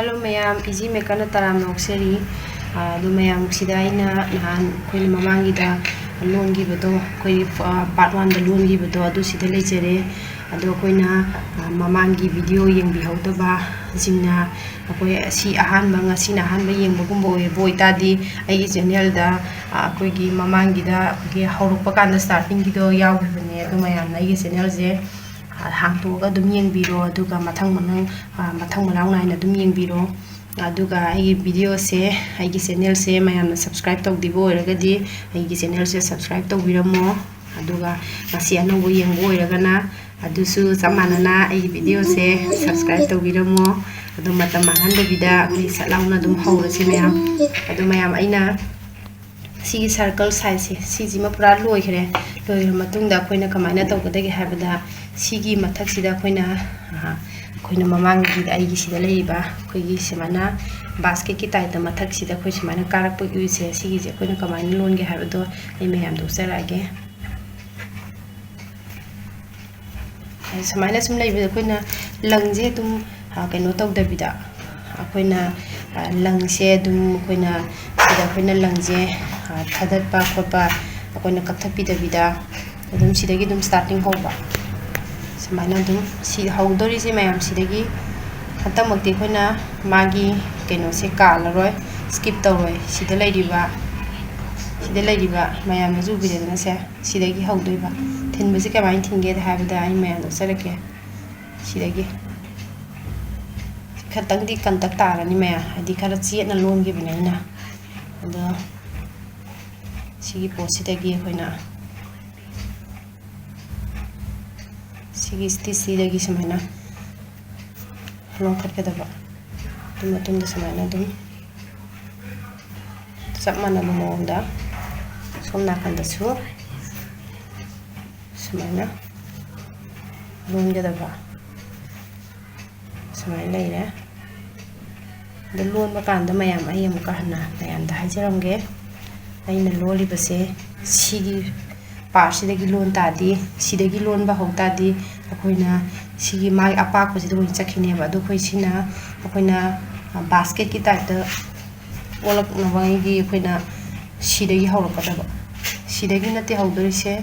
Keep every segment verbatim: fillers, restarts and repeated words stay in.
Hello ꯃꯌꯥꯝ, easy ꯃꯦꯀꯔꯅ ꯇꯔꯥꯝꯅ ꯑꯣꯛꯆꯔꯤ꯫ ꯑꯥ, ꯑꯗꯨ ꯃꯌꯥꯝ, ꯁꯤꯗ ꯑꯩꯅ ꯅꯍꯥꯟ ꯑꯩꯈꯣꯏꯅ ꯃꯃꯥꯡꯒꯤꯗ ꯂꯣꯟꯈꯤꯕꯗꯣ, ꯑꯩꯈꯣꯏꯒꯤ, ꯑꯥ, part one ꯗ ꯂꯣꯟꯈꯤꯕꯗꯣ, ꯑꯗꯨ ꯁꯤꯗ ꯂꯩꯖꯔꯦ꯫ ꯑꯗꯣ ꯑꯩꯈꯣꯏꯅ, ꯑꯥ, ꯃꯃꯥꯡꯒꯤ video ꯌꯦꯡꯕꯤꯍꯧꯗꯕꯁꯤꯡꯅ, ꯑꯩꯈꯣꯏ ꯑꯁꯤ ꯑꯍꯥꯟꯕ, ꯉꯁꯤꯅ ꯑꯍꯥꯟꯕ ꯌꯦꯡꯕꯒꯨꯝꯕ ꯑꯣꯏꯕ ꯑꯣꯏꯇꯥꯔꯗꯤ, ꯑꯩꯒꯤ channel ꯗ, ꯑꯥ, ꯑꯩꯈꯣꯏꯒꯤ ꯃꯃꯥꯡꯒꯤꯗ ꯑꯩꯈꯣꯏꯒꯤ ꯍꯧꯔꯛꯄ ꯀꯥꯟꯗ starting ꯒꯤꯗꯣ ꯌꯥꯎꯈꯤꯕꯅꯦ꯫ ꯑꯗꯨ ꯃꯌꯥꯝꯅ ꯑꯩꯒꯤ channel ꯁꯦ, ꯑꯥ, ꯍꯥꯡꯇꯣꯛꯑꯒ ꯑꯗꯨꯝ ꯌꯦꯡꯕꯤꯔꯣ, ꯑꯗꯨꯒ ꯃꯊꯪ ꯃꯅꯪ, ꯑꯥ, ꯃꯊꯪ ꯃꯅꯥꯎ ꯅꯥꯏꯅ ꯑꯗꯨꯝ ꯌꯦꯡꯕꯤꯔꯣ꯫ ꯑꯗꯨꯒ ꯑꯩꯒꯤ video ꯁꯦ, ꯑꯩꯒꯤ channel ꯁꯦ ꯃꯌꯥꯝꯅ subscribe ꯇꯧꯗ꯭ꯔꯤꯕ ꯑꯣꯏꯔꯒꯗꯤ, ꯑꯩꯒꯤ channel ꯁꯦ subscribe ꯇꯧꯕꯤꯔꯝꯃꯣ꯫ ꯑꯗꯨꯒ ꯉꯁꯤ ꯑꯅꯧꯕ ꯌꯦꯡꯕ ꯑꯣꯏꯔꯒꯅ, ꯑꯗꯨꯁꯨ ꯆꯞ ꯃꯥꯟꯅꯅ ꯑꯩꯒꯤ video ꯁꯦ subscribe ꯇꯧꯕꯤꯔꯝꯃꯣ꯫ ꯑꯗꯨ ꯃꯇꯝ ꯃꯥꯡꯍꯟꯗꯕꯤꯗ ꯑꯩꯈꯣꯏ ꯁꯠ ꯂꯥꯎꯅ ꯑꯗꯨꯝ ꯍꯧꯔꯁꯤ ꯃꯌꯥꯝ꯫ ꯑꯗꯨ ꯃꯌꯥꯝ, ꯑꯩꯅ ꯁꯤꯒꯤ circle size ꯁꯦ, ꯁꯤꯁꯤꯃ ꯄꯨꯔꯥ ꯂꯣꯏꯈ꯭ꯔꯦ꯫ ꯂꯣꯏꯈ꯭ꯔ ꯃꯇꯨꯡꯗ ꯑꯩꯈꯣꯏꯅ ꯀꯃꯥꯏꯅ ꯇꯧꯒꯗꯒꯦ ꯍꯥꯏꯕꯗ, ꯁꯤꯒꯤ ꯃꯊꯛꯁꯤꯗ ꯑꯩꯈꯣꯏꯅ, ꯑꯥ, ꯑꯩꯈꯣꯏꯅ ꯃꯃꯥꯡꯒꯤꯗ ꯑꯩꯒꯤ ꯁꯤꯗ ꯂꯩꯔꯤꯕ ꯑꯩꯈꯣꯏꯒꯤ ꯁꯨꯃꯥꯏꯅ basket ꯀꯤ type ꯇ ꯃꯊꯛꯁꯤꯗ ꯑꯩꯈꯣꯏ ꯁꯨꯃꯥꯏꯅ ꯀꯥꯔꯛꯄꯒꯤ ꯎꯏꯁꯦ, ꯁꯤꯒꯤꯁꯦ ꯑꯩꯈꯣꯏꯅ ꯀꯃꯥꯏꯅ ꯂꯣꯟꯒꯦ ꯍꯥꯏꯕꯗꯣ ꯑꯩ ꯃꯌꯥꯝꯗ ꯎꯠꯆꯔꯛꯑꯒꯦ꯫ ꯁꯨꯃꯥꯏꯅ ꯁꯨꯝ ꯂꯩꯕꯗ ꯑꯩꯈꯣꯏꯅ ꯂꯪꯁꯦ ꯑꯗꯨꯝ, ꯑ, ꯀꯩꯅꯣ ꯇꯧꯗꯕꯤꯗ, ꯑꯩꯈꯣꯏꯅ, ꯑ, ꯂꯪꯁꯦ ꯑꯗꯨꯝ ꯑꯩꯈꯣꯏꯅ ꯁꯤꯗ ꯑꯩꯈꯣꯏꯅ ꯂꯪꯁꯦ, ꯑ, ꯊꯥꯗꯠꯄ ꯈꯣꯠꯄ ꯑꯩꯈꯣꯏꯅ ꯀꯛꯊꯠꯄꯤꯗꯕꯤꯗ, ꯑꯗꯨꯝ ꯁꯤꯗꯒꯤ ꯑꯗꯨꯝ starting ꯍꯧꯕ꯫ ꯁꯨꯃꯥꯏꯅ ꯑꯗꯨꯝ ꯁꯤ ꯍꯧꯗꯣꯔꯤꯁꯦ ꯃꯌꯥꯝ ꯁꯤꯗꯒꯤ꯫ ꯍꯟꯗꯛꯃꯛꯇꯤ ꯑꯩꯈꯣꯏꯅ ꯃꯥꯒꯤ ꯀꯩꯅꯣꯁꯦ ꯀꯥꯜꯂꯔꯣꯏ, skip ꯇꯧꯔꯣꯏ꯫ ꯁꯤꯗ ꯂꯩꯔꯤꯕ, ꯁꯤꯗ ꯂꯩꯔꯤꯕ ꯃꯌꯥꯝꯅꯁꯨ ꯎꯕꯤꯔꯦꯗꯅ ꯁꯦ꯫ ꯁꯤꯗꯒꯤ ꯍꯧꯗꯣꯏꯕ꯫ ꯊꯤꯟꯕꯁꯦ ꯀꯃꯥꯏꯅ ꯊꯤꯟꯒꯦ ꯍꯥꯏꯕꯗ ꯑꯩ ꯃꯌꯥꯝꯗ ꯎꯠꯆꯔꯛꯀꯦ꯫ ꯁꯤꯗꯒꯤ ꯈꯇꯪꯗꯤ ꯀꯟꯇꯛ ꯇꯥꯔꯅꯤ ꯃꯌꯥꯝ, ꯍꯥꯏꯗꯤ ꯈꯔ ꯆꯦꯠꯅ ꯂꯣꯟꯈꯤꯕꯅꯦ ꯑꯩꯅ꯫ ꯑꯗꯣ ꯁꯤꯒꯤ ꯄꯣꯠꯁꯤꯗꯒꯤ ꯑꯩꯈꯣꯏꯅ ꯁꯤꯒꯤ stitch ꯁꯤꯗꯒꯤ ꯁꯨꯃꯥꯏꯅ ꯂꯣꯟꯈꯠꯀꯗꯕ꯫ ꯑꯗꯨ ꯃꯇꯨꯡꯗ ꯁꯨꯃꯥꯏꯅ ꯑꯗꯨꯝ ꯆꯞ ꯃꯥꯟꯅꯕ ꯃꯑꯣꯡꯗ ꯁꯣꯝ ꯅꯥꯀꯟꯗꯁꯨ ꯁꯨꯃꯥꯏꯅ ꯂꯣꯟꯒꯗꯕ꯫ ꯁꯨꯃꯥꯏꯅ ꯂꯩꯔꯦ꯫ ꯑꯗꯨ ꯂꯣꯟꯕ ꯀꯥꯟꯗ ꯃꯌꯥꯝ, ꯑꯩ ꯑꯃꯨꯛꯀ ꯍꯟꯅ ꯃꯌꯥꯝꯗ ꯍꯥꯏꯖꯔꯝꯒꯦ꯫ ꯑꯩꯅ ꯂꯣꯜꯂꯤꯕꯁꯦ ꯁꯤꯒꯤ part ꯁꯤꯗꯒꯤ ꯂꯣꯟ ꯇꯥꯔꯗꯤ, ꯁꯤꯗꯒꯤ ꯂꯣꯟꯕ ꯍꯧ ꯇꯥꯔꯗꯤ, ꯑꯩꯈꯣꯏꯅ ꯁꯤꯒꯤ ꯃꯥꯒꯤ ꯑꯄꯥꯛꯄꯁꯤꯗ ꯑꯣꯏꯅ ꯆꯠꯈꯤꯅꯦꯕ꯫ ꯑꯗꯣ ꯑꯩꯈꯣꯏ ꯁꯤꯅ, ꯑꯩꯈꯣꯏꯅ ꯕꯥꯁꯀꯦꯠꯀꯤ ꯇꯥꯏꯞꯇ ꯑꯣꯜꯂꯛꯅꯕꯒꯤ ꯑꯩꯈꯣꯏꯅ ꯁꯤꯗꯒꯤ ꯍꯧꯔꯛꯀꯗꯕ꯫ ꯁꯤꯗꯒꯤ ꯅꯠꯇꯦ ꯍꯧꯗꯣꯔꯤꯁꯦ,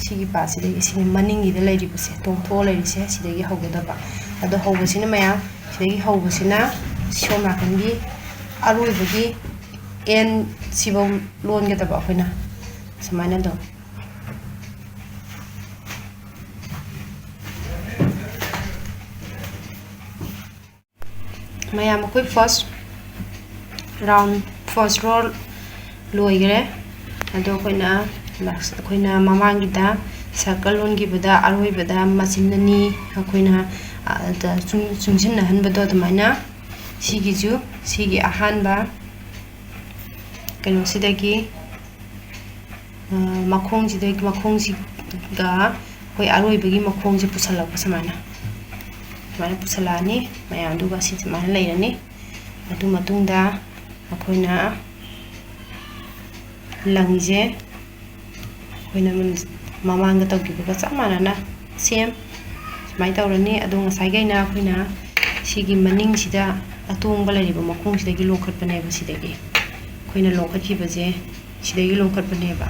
ꯁꯤꯒꯤ ꯄꯥꯔꯠꯁꯤꯗꯒꯤ, ꯁꯤꯒꯤ ꯃꯅꯤꯡꯒꯤꯗ ꯂꯩꯔꯤꯕꯁꯦ, ꯇꯣꯡꯊꯣꯛꯑ ꯂꯩꯔꯤꯁꯦ, ꯁꯤꯗꯒꯤ ꯍꯧꯒꯗꯕ꯫ ꯑꯗꯣ ꯍꯧꯕꯁꯤꯅ ꯃꯌꯥꯝ, ꯁꯤꯗꯒꯤ ꯍꯧꯕꯁꯤꯅ ꯁꯣꯝ ꯅꯥꯀꯟꯒꯤ ꯑꯔꯣꯏꯕꯒꯤ ꯑꯦꯟ ꯁꯤꯐꯧ ꯂꯣꯟꯒꯗꯕ ꯑꯩꯈꯣꯏꯅ꯫ ꯁꯨꯃꯥꯏꯅ ꯑꯗꯨꯝ꯫ ꯃꯌꯥꯝ, ꯑꯩꯈꯣꯏ first round, first row ꯂꯣꯏꯈ꯭ꯔꯦ꯫ ꯑꯗꯣ ꯑꯩꯈꯣꯏꯅ last, ꯑꯩꯈꯣꯏꯅ ꯃꯃꯥꯡꯒꯤꯗ circle ꯂꯣꯟꯈꯤꯕꯗ ꯑꯔꯣꯏꯕꯗ ꯃꯆꯤꯟ ꯑꯅꯤ ꯑꯩꯈꯣꯏꯅ, ꯑ, ꯗ ꯆꯨꯡ-, ꯆꯨꯡꯁꯤꯟꯅꯍꯟꯕꯗꯣ, ꯑꯗꯨꯃꯥꯏꯅ ꯁꯤꯒꯤꯁꯨ, ꯁꯤꯒꯤ ꯑꯍꯥꯟꯕ ꯀꯩꯅꯣꯁꯤꯗꯒꯤ, ꯑ, ꯃꯈꯣꯡꯁꯤꯗꯒꯤ, ꯃꯈꯣꯡꯁꯤꯒ ꯑꯩꯈꯣꯏ ꯑꯔꯣꯏꯕꯒꯤ ꯃꯈꯣꯡꯁꯦ ꯄꯨꯁꯜꯂꯛꯄ ꯁꯨꯃꯥꯏꯅ, ꯁꯨꯃꯥꯏꯅ ꯄꯨꯁꯜꯂꯛꯑꯅꯤ ꯃꯌꯥꯝ, ꯑꯗꯨꯒ ꯁꯤ ꯁꯨꯃꯥꯏꯅ ꯂꯩꯔꯅꯤ꯫ ꯑꯗꯨ ꯃꯇꯨꯡꯗ ꯑꯩꯈꯣꯏꯅ ꯂꯪꯁꯦ ꯑꯩꯈꯣꯏꯅ ꯃꯃꯥꯡꯗ ꯇꯧꯈꯤꯕꯒ ꯆꯞ ꯃꯥꯟꯅꯅ same ꯁꯨꯃꯥꯏꯅ ꯇꯧꯔꯅꯤ꯫ ꯑꯗꯣ ꯉꯁꯥꯏꯒꯤ ꯑꯩꯅ, ꯑꯩꯈꯣꯏꯅ ꯁꯤꯒꯤ ꯃꯅꯤꯡꯁꯤꯗ ꯑꯇꯣꯡꯕ ꯂꯩꯔꯤꯕ ꯃꯈꯣꯡꯁꯤꯗꯒꯤ ꯂꯣꯡꯈꯠꯄꯅꯦꯕ, ꯁꯤꯗꯒꯤ ꯑꯩꯈꯣꯏꯅ ꯂꯣꯡꯈꯠꯈꯤꯕꯁꯦ, ꯁꯤꯗꯒꯤ ꯂꯣꯡꯈꯠꯄꯅꯦꯕ꯫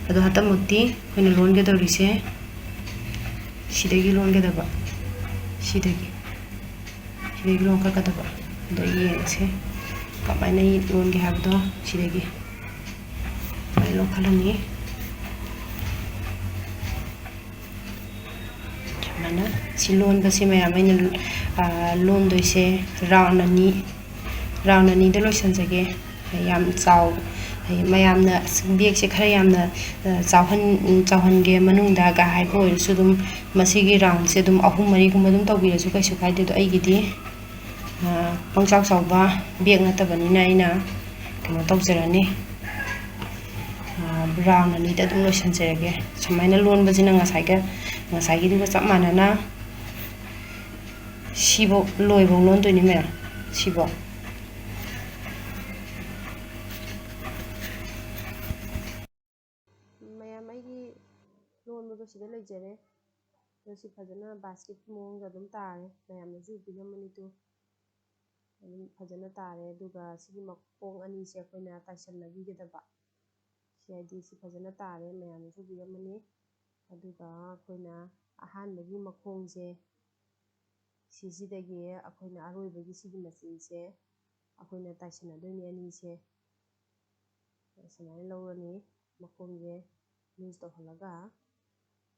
ꯑꯗꯣ ꯍꯟꯗꯛꯃꯛꯇꯤ ꯑꯩꯈꯣꯏꯅ ꯂꯣꯟꯒꯗꯧꯔꯤꯁꯦ ꯁꯤꯗꯒꯤ ꯂꯣꯟꯒꯗꯕ, ꯁꯤꯗꯒꯤ, ꯁꯤꯗꯒꯤ ꯂꯣꯟꯈꯠꯀꯗꯕ꯫ ꯑꯗꯣ ꯌꯦꯡꯉꯁꯦ ꯀꯃꯥꯏꯅ ꯂꯣꯟꯒꯦ ꯍꯥꯏꯕꯗꯣ꯫ ꯁꯤꯗꯒꯤ ꯁꯨꯃꯥꯏꯅ ꯂꯣꯟꯈꯠꯂꯅꯤ꯫ ꯁꯨꯃꯥꯏꯅ ꯁꯤ ꯂꯣꯟꯕꯁꯦ ꯃꯌꯥꯝ ꯑꯩꯅ, ꯑ, ꯂꯣꯟꯗꯣꯏꯁꯦ round ꯑꯅꯤ, round ꯑꯅꯤꯗ ꯂꯣꯏꯁꯤꯟꯖꯒꯦ꯫ ꯌꯥꯝ ꯆꯥꯎ-, ꯍꯥꯏꯗꯤ ꯃꯌꯥꯝꯅ ꯑꯁ, bag ꯁꯦ ꯈꯔ ꯌꯥꯝꯅ, ꯑ, ꯆꯥꯎꯍꯟ-, ꯆꯥꯎꯍꯟꯒꯦ ꯃꯅꯨꯡꯗꯒ ꯍꯥꯏꯕ ꯑꯣꯏꯔꯁꯨ, ꯑꯗꯨꯝ ꯃꯁꯤꯒꯤ round ꯁꯦ ꯑꯗꯨꯝ ꯑꯍꯨꯝ ꯃꯔꯤꯒꯨꯝꯕ ꯑꯗꯨꯝ ꯇꯧꯕꯤꯔꯁꯨ ꯀꯩꯁꯨ ꯀꯥꯏꯗꯦ꯫ ꯑꯗꯣ ꯑꯩꯒꯤꯗꯤ, ꯑ, ꯄꯪꯆꯥꯎ ꯆꯥꯎꯕ bag ꯅꯠꯇꯕꯅꯤꯅ ꯑꯩꯅ ꯀꯩꯅꯣ ꯇꯧꯖꯔꯅꯤ, ꯑ, round ꯑꯅꯤꯗ ꯑꯗꯨꯝ ꯂꯣꯏꯁꯤꯟꯖꯔꯒꯦ꯫ ꯁꯨꯃꯥꯏꯅ ꯂꯣꯟꯕꯁꯤꯅ ꯉꯁꯥꯏꯒ, ꯉꯁꯥꯏꯒꯤꯗꯨꯒ ꯆꯞ ꯃꯥꯟꯅꯅ ꯁꯤꯐꯧ ꯂꯣꯏꯐꯧ ꯂꯣꯟꯗꯣꯏꯅꯤ ꯃꯌꯥꯝ, ꯁꯤꯐꯧ꯫ ꯃꯌꯥꯝ, ꯑꯩꯒꯤ ꯂꯣꯟꯕꯗꯣ ꯁꯤꯗ ꯂꯩꯖꯔꯦ꯫ ꯑꯗꯣ ꯁꯤ ꯐꯖꯅ basket ꯀꯤ ꯃꯑꯣꯡꯗ ꯑꯗꯨꯝ ꯇꯥꯔꯦ꯫ ꯃꯌꯥꯝꯅꯁꯨ ꯎꯕꯤꯔꯝꯃꯅꯤꯗꯣ꯫ ꯑꯗꯨꯝ ꯐꯖꯅ ꯇꯥꯔꯦ꯫ ꯑꯗꯨꯒ ꯁꯤꯒꯤ ꯃꯈꯣꯡ ꯑꯅꯤꯁꯦ ꯑꯩꯈꯣꯏꯅ ꯇꯥꯏꯁꯟꯅꯕꯤꯒꯗꯕ꯫ ꯁꯤ ꯍꯥꯏꯗꯤ ꯁꯤ ꯐꯖꯅ ꯇꯥꯔꯦ, ꯃꯌꯥꯝꯅꯁꯨ ꯎꯕꯤꯔꯝꯃꯅꯤ꯫ ꯑꯗꯨꯒ ꯑꯩꯈꯣꯏꯅ ꯑꯍꯥꯟꯕꯒꯤ ꯃꯈꯣꯡꯁꯦ, ꯁꯤꯁꯤꯗꯒꯤ ꯑꯩꯈꯣꯏꯅ ꯑꯔꯣꯏꯕꯒꯤ ꯁꯤꯒꯤ ꯃꯆꯤꯟꯁꯦ ꯑꯩꯈꯣꯏꯅ ꯇꯥꯏꯁꯟꯅꯗꯣꯏꯅꯤ ꯑꯅꯤꯁꯦ꯫ ꯁꯨꯃꯥꯏꯅ ꯂꯧꯔꯅꯤ, ꯃꯈꯣꯡꯁꯦ ꯂꯨꯖ ꯇꯧꯍꯜꯂꯒ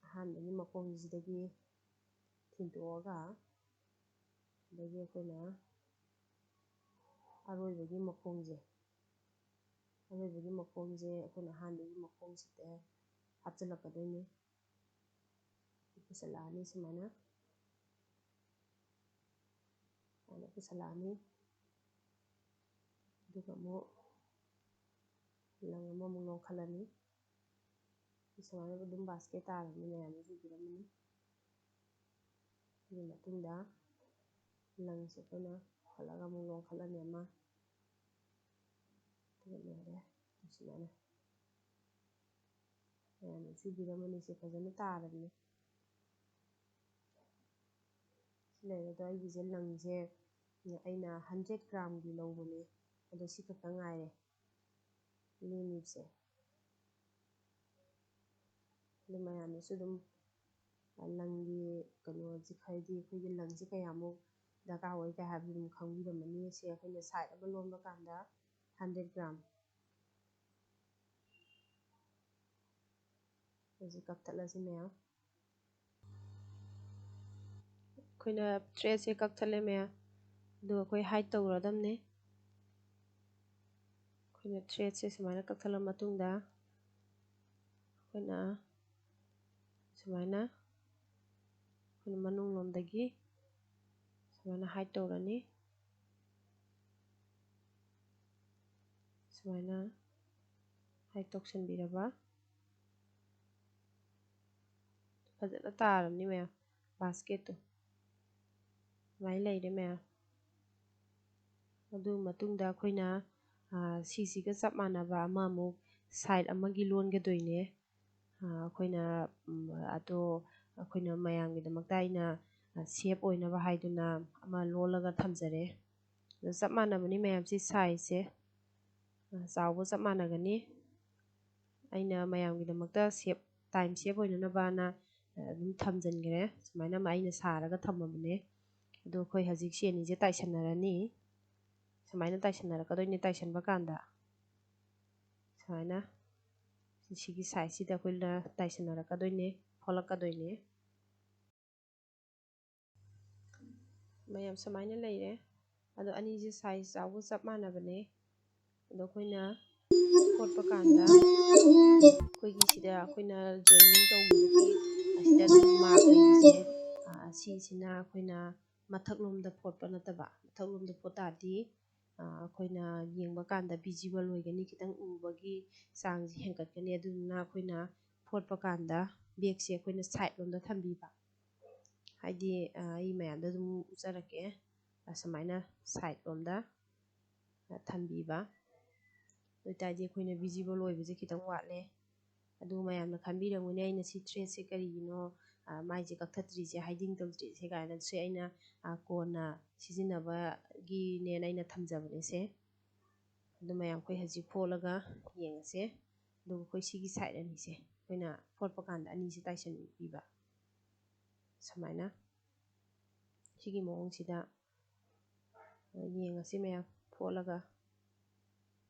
ꯑꯍꯥꯟꯕꯒꯤ ꯃꯈꯣꯡꯁꯤꯗꯒꯤ ꯊꯤꯟꯗꯣꯛꯑꯒ, ꯑꯗꯒꯤ ꯑꯩꯈꯣꯏꯅ ꯑꯔꯣꯏꯕꯒꯤ ꯃꯈꯣꯡꯁꯦ, ꯑꯔꯣꯏꯕꯒꯤ ꯃꯈꯣꯡꯁꯦ ꯑꯩꯈꯣꯏꯅ ꯑꯍꯥꯟꯕꯒꯤ ꯃꯈꯣꯡꯁꯤꯗ ꯍꯥꯞꯆꯤꯜꯂꯛꯀꯗꯣꯏꯅꯤ꯫ ꯄꯨꯁꯜꯂꯛꯑꯅꯤ ꯁꯨꯃꯥꯏꯅ, ꯁꯨꯃꯥꯏꯅ ꯄꯨꯁꯜꯂꯛꯑꯅꯤ꯫ ꯑꯗꯨꯒ ꯑꯃꯨꯛ ꯂꯪ ꯑꯃꯃꯨꯛ ꯂꯣꯟꯈꯠꯂꯅꯤ꯫ ꯁꯨꯃꯥꯏꯅ ꯑꯗꯨꯝ ꯕꯥꯁꯀꯦꯠ ꯇꯥꯔꯕꯅꯤ, ꯃꯌꯥꯝꯅꯁꯨ ꯎꯕꯤꯔꯝꯃꯅꯤ꯫ ꯑꯗꯨꯒꯤ ꯃꯇꯨꯡꯗ ꯂꯪꯁꯦ ꯑꯩꯈꯣꯏꯅ ꯄꯨꯈꯠꯂꯒ ꯑꯃꯨꯛ ꯂꯣꯟꯈꯠꯂꯅꯤ ꯑꯃ꯫ ꯑꯗꯨꯒ ꯂꯣꯏꯔꯦ꯫ ꯁꯨꯃꯥꯏꯅ ꯃꯌꯥꯝꯅꯁꯨ ꯎꯕꯤꯔꯝꯃꯅꯤ, ꯁꯦ ꯐꯖꯅ ꯇꯥꯔꯕꯅꯤ꯫ ꯁꯤ ꯂꯩꯔꯦ꯫ ꯑꯗꯣ ꯑꯩꯒꯤꯁꯦ ꯂꯪꯁꯦ ꯑꯩꯅ ꯍꯟꯗ꯭ꯔꯦꯠ ꯒ꯭ꯔꯥꯝꯒꯤ ꯂꯧꯕꯅꯦ, ꯑꯗꯣ ꯁꯤ ꯈꯛꯇ ꯉꯥꯏꯔꯦ ꯂꯦꯝꯃꯤꯕꯁꯦ꯫ ꯑꯗꯨ ꯃꯌꯥꯝꯅꯁꯨ ꯑꯗꯨꯝ ꯂꯪꯒꯤ ꯀꯩꯅꯣꯁꯦ, ꯍꯥꯏꯗꯤ ꯑꯩꯈꯣꯏꯒꯤ ꯂꯪꯁꯦ ꯀꯌꯥꯃꯨꯛ ꯗꯔꯀꯥꯔ ꯑꯣꯏ ꯀꯥꯏ ꯍꯥꯏꯕꯗꯨ ꯑꯗꯨꯝ ꯈꯪꯕꯤꯔꯝꯃꯅꯤ꯫ ꯁꯦ ꯑꯩꯈꯣꯏꯅ ꯁꯥꯏꯠ ꯑꯃ ꯂꯣꯟꯕ ꯀꯥꯟꯗ ꯍꯟꯗ꯭ꯔꯦꯠ ꯒ꯭ꯔꯥꯝ꯫ ꯍꯧꯖꯤꯛ ꯀꯛꯊꯠꯂꯁꯤ ꯃꯌꯥꯝ꯫ ꯑꯩꯈꯣꯏꯅ ꯊ꯭ꯔꯦꯠꯁꯦ ꯀꯛꯊꯠꯂꯦ ꯃꯌꯥꯝ, ꯑꯗꯨꯒ ꯑꯩꯈꯣꯏ ꯍꯥꯏꯠ ꯇꯧꯔꯗꯝꯅꯦ꯫ ꯑꯩꯈꯣꯏꯅ ꯊ꯭ꯔꯦꯠꯁꯦ ꯁꯨꯃꯥꯏꯅ ꯀꯛꯊꯠꯂ ꯃꯇꯨꯡꯗ, ꯑꯩꯈꯣꯏꯅ ꯁꯨꯃꯥꯏꯅ, ꯑꯩꯈꯣꯏꯅ ꯃꯅꯨꯡ ꯂꯣꯝꯗꯒꯤ ꯁꯨꯃꯥꯏꯅ ꯍꯥꯏꯠ ꯇꯧꯔꯅꯤ꯫ ꯁꯨꯃꯥꯏꯅ ꯍꯥꯏꯠ ꯇꯧꯁꯟꯕꯤꯔꯕ, ꯐꯖꯅ ꯇꯥꯔꯕꯅꯤ ꯃꯌꯥꯝ, ꯕꯥꯁꯀꯦꯠꯇꯣ꯫ ꯁꯨꯃꯥꯏꯅ ꯂꯩꯔꯦ ꯃꯌꯥꯝ꯫ ꯑꯗꯨ ꯃꯇꯨꯡꯗ ꯑꯩꯈꯣꯏꯅ, ꯑꯥ, ꯁꯤꯁꯤꯒ ꯆꯞ ꯃꯥꯟꯅꯕ ꯑꯃꯃꯨꯛ ꯁꯥꯏꯠ ꯑꯃꯒꯤ ꯂꯣꯟꯒꯗꯣꯏꯅꯦ꯫ ꯑꯥ, ꯑꯩꯈꯣꯏꯅ, ꯎꯝ, ꯑꯗꯣ ꯑꯩꯈꯣꯏꯅ ꯃꯌꯥꯝꯒꯤꯗꯃꯛꯇ ꯑꯩꯅ, ꯑꯥ, ꯁꯦꯞ ꯑꯣꯏꯅꯕ ꯍꯥꯏꯗꯨꯅ ꯑꯃ ꯂꯣꯜꯂꯒ ꯊꯝꯖꯔꯦ꯫ ꯑꯗꯣ ꯆꯞ ꯃꯥꯟꯅꯕꯅꯤ ꯃꯌꯥꯝꯁꯤ, ꯁꯥꯏꯖꯁꯦ ꯆꯥꯎꯕ ꯆꯞ ꯃꯥꯟꯅꯒꯅꯤ꯫ ꯑꯩꯅ ꯃꯌꯥꯝꯒꯤꯗꯃꯛꯇ ꯁꯦꯞ, ꯇꯥꯏꯝ ꯁꯦꯞ ꯑꯣꯏꯅꯅꯕꯅ ꯑꯗꯨꯝ ꯊꯝꯖꯤꯟꯈ꯭ꯔꯦ꯫ ꯁꯨꯃꯥꯏꯅ ꯑꯩꯅ ꯁꯥꯔꯒ ꯊꯝꯃꯕꯅꯦ꯫ ꯑꯗꯣ ꯑꯩꯈꯣꯏ ꯍꯧꯖꯤꯛ ꯁꯤ ꯑꯅꯤꯁꯦ ꯇꯥꯏꯁꯟꯅꯔꯅꯤ꯫ ꯁꯨꯃꯥꯏꯅ ꯇꯥꯏꯁꯟꯅꯔꯛꯀꯗꯣꯏꯅꯦ꯫ ꯇꯥꯏꯁꯟꯕ ꯀꯥꯟꯗ ꯁꯨꯃꯥꯏꯅ ꯁꯤꯒꯤ ꯁꯥꯏꯖꯁꯤꯗ ꯑꯩꯈꯣꯏꯅ ꯇꯥꯏꯁꯟꯅꯔꯛꯀꯗꯣꯏꯅꯦ, ꯐꯣꯠꯂꯛꯀꯗꯣꯏꯅꯦ꯫ ꯃꯌꯥꯝ ꯁꯨꯃꯥꯏꯅ ꯂꯩꯔꯦ꯫ ꯑꯗꯣ ꯑꯅꯤꯁꯦ ꯁꯥꯏꯖ ꯆꯥꯎꯕ ꯆꯞ ꯃꯥꯟꯅꯕꯅꯦ꯫ ꯑꯗꯣ ꯑꯩꯈꯣꯏꯅ ꯐꯣꯠꯄ ꯀꯥꯟꯗ ꯑꯩꯈꯣꯏꯒꯤ ꯁꯤꯗ ꯑꯩꯈꯣꯏꯅ ꯖꯣꯏꯅꯤꯡ ꯇꯧꯈꯤꯕꯒꯤ ꯑꯁꯤꯗ ꯑꯗꯨꯝ ꯃꯥꯔꯛ ꯂꯩꯔꯤꯁꯦ, ꯑ, ꯑꯁꯤꯁꯤꯅ ꯑꯩꯈꯣꯏꯅ ꯃꯊꯛꯂꯣꯝꯗ ꯐꯣꯠꯄ ꯅꯠꯇꯕ, ꯃꯊꯛꯂꯣꯝꯗ ꯐꯣꯠ ꯇꯥꯔꯗꯤ, ꯑ, ꯑꯩꯈꯣꯏꯅ ꯌꯦꯡꯕ ꯀꯥꯟꯗ ꯚꯤꯖꯤꯕꯜ ꯑꯣꯏꯒꯅꯤ, ꯈꯤꯇꯪ ꯎꯕꯒꯤ ꯆꯥꯡꯁꯦ ꯍꯦꯟꯒꯠꯀꯅꯤ꯫ ꯑꯗꯨꯗꯨꯅ ꯑꯩꯈꯣꯏꯅ ꯐꯣꯠꯄ ꯀꯥꯟꯗ ꯕꯦꯛꯁꯦ ꯑꯩꯈꯣꯏꯅ ꯁꯥꯏꯠ ꯂꯣꯝꯗ ꯊꯝꯕꯤꯕ, ꯍꯥꯏꯗꯤ, ꯑ, ꯑꯩ ꯃꯌꯥꯝꯗ ꯑꯗꯨꯝ ꯎꯠꯆꯔꯛꯀꯦ꯫ ꯑꯁꯨꯃꯥꯏꯅ ꯁꯥꯏꯠ ꯂꯣꯝꯗ ꯊꯝꯕꯤꯕ꯫ ꯑꯗꯨ ꯑꯣꯏꯇꯥꯔꯗꯤ ꯑꯩꯈꯣꯏꯅ ꯚꯤꯖꯤꯕꯜ ꯑꯣꯏꯕꯁꯦ ꯈꯤꯇꯪ ꯋꯥꯠꯂꯦ꯫ ꯑꯗꯨ ꯃꯌꯥꯝꯅ ꯈꯟꯕꯤꯔꯝꯒꯅꯤ, "ꯑꯩꯅ ꯁꯤ ꯊ꯭ꯔꯦꯠꯁꯦ ꯀꯔꯤꯒꯤꯅꯣ, ꯑ, ꯃꯥꯏꯁꯦ ꯀꯛꯊꯠꯇ꯭ꯔꯤꯁꯦ, ꯍꯥꯏꯗꯤꯡ ꯇꯧꯗ꯭ꯔꯤꯁꯦ?" ꯀꯥꯏꯅ꯫ ꯁꯦ ꯑꯩꯅ, ꯑ, ꯀꯣꯟꯅ ꯁꯤꯖꯤꯟꯅꯕꯒꯤꯅꯦꯅ ꯑꯩꯅ ꯊꯝꯖꯕꯅꯦ ꯁꯦ꯫ ꯑꯗꯨ ꯃꯌꯥꯝ ꯑꯩꯈꯣꯏ ꯍꯧꯖꯤꯛ ꯐꯣꯠꯂꯒ ꯌꯦꯡꯉꯁꯦ꯫ ꯑꯗꯨꯒ ꯑꯩꯈꯣꯏ ꯁꯤꯒꯤ ꯁꯥꯏꯠ ꯑꯅꯤꯁꯦ ꯑꯩꯈꯣꯏꯅ ꯐꯣꯠꯄ ꯀꯥꯟꯗ ꯑꯅꯤꯁꯦ ꯇꯥꯏꯁꯟꯕꯤꯕ꯫ ꯁꯨꯃꯥꯏꯅ ꯁꯤꯒꯤ ꯃꯑꯣꯡꯁꯤꯗ ꯌꯦꯡꯉꯁꯤ ꯃꯌꯥꯝ ꯐꯣꯠꯂꯒ꯫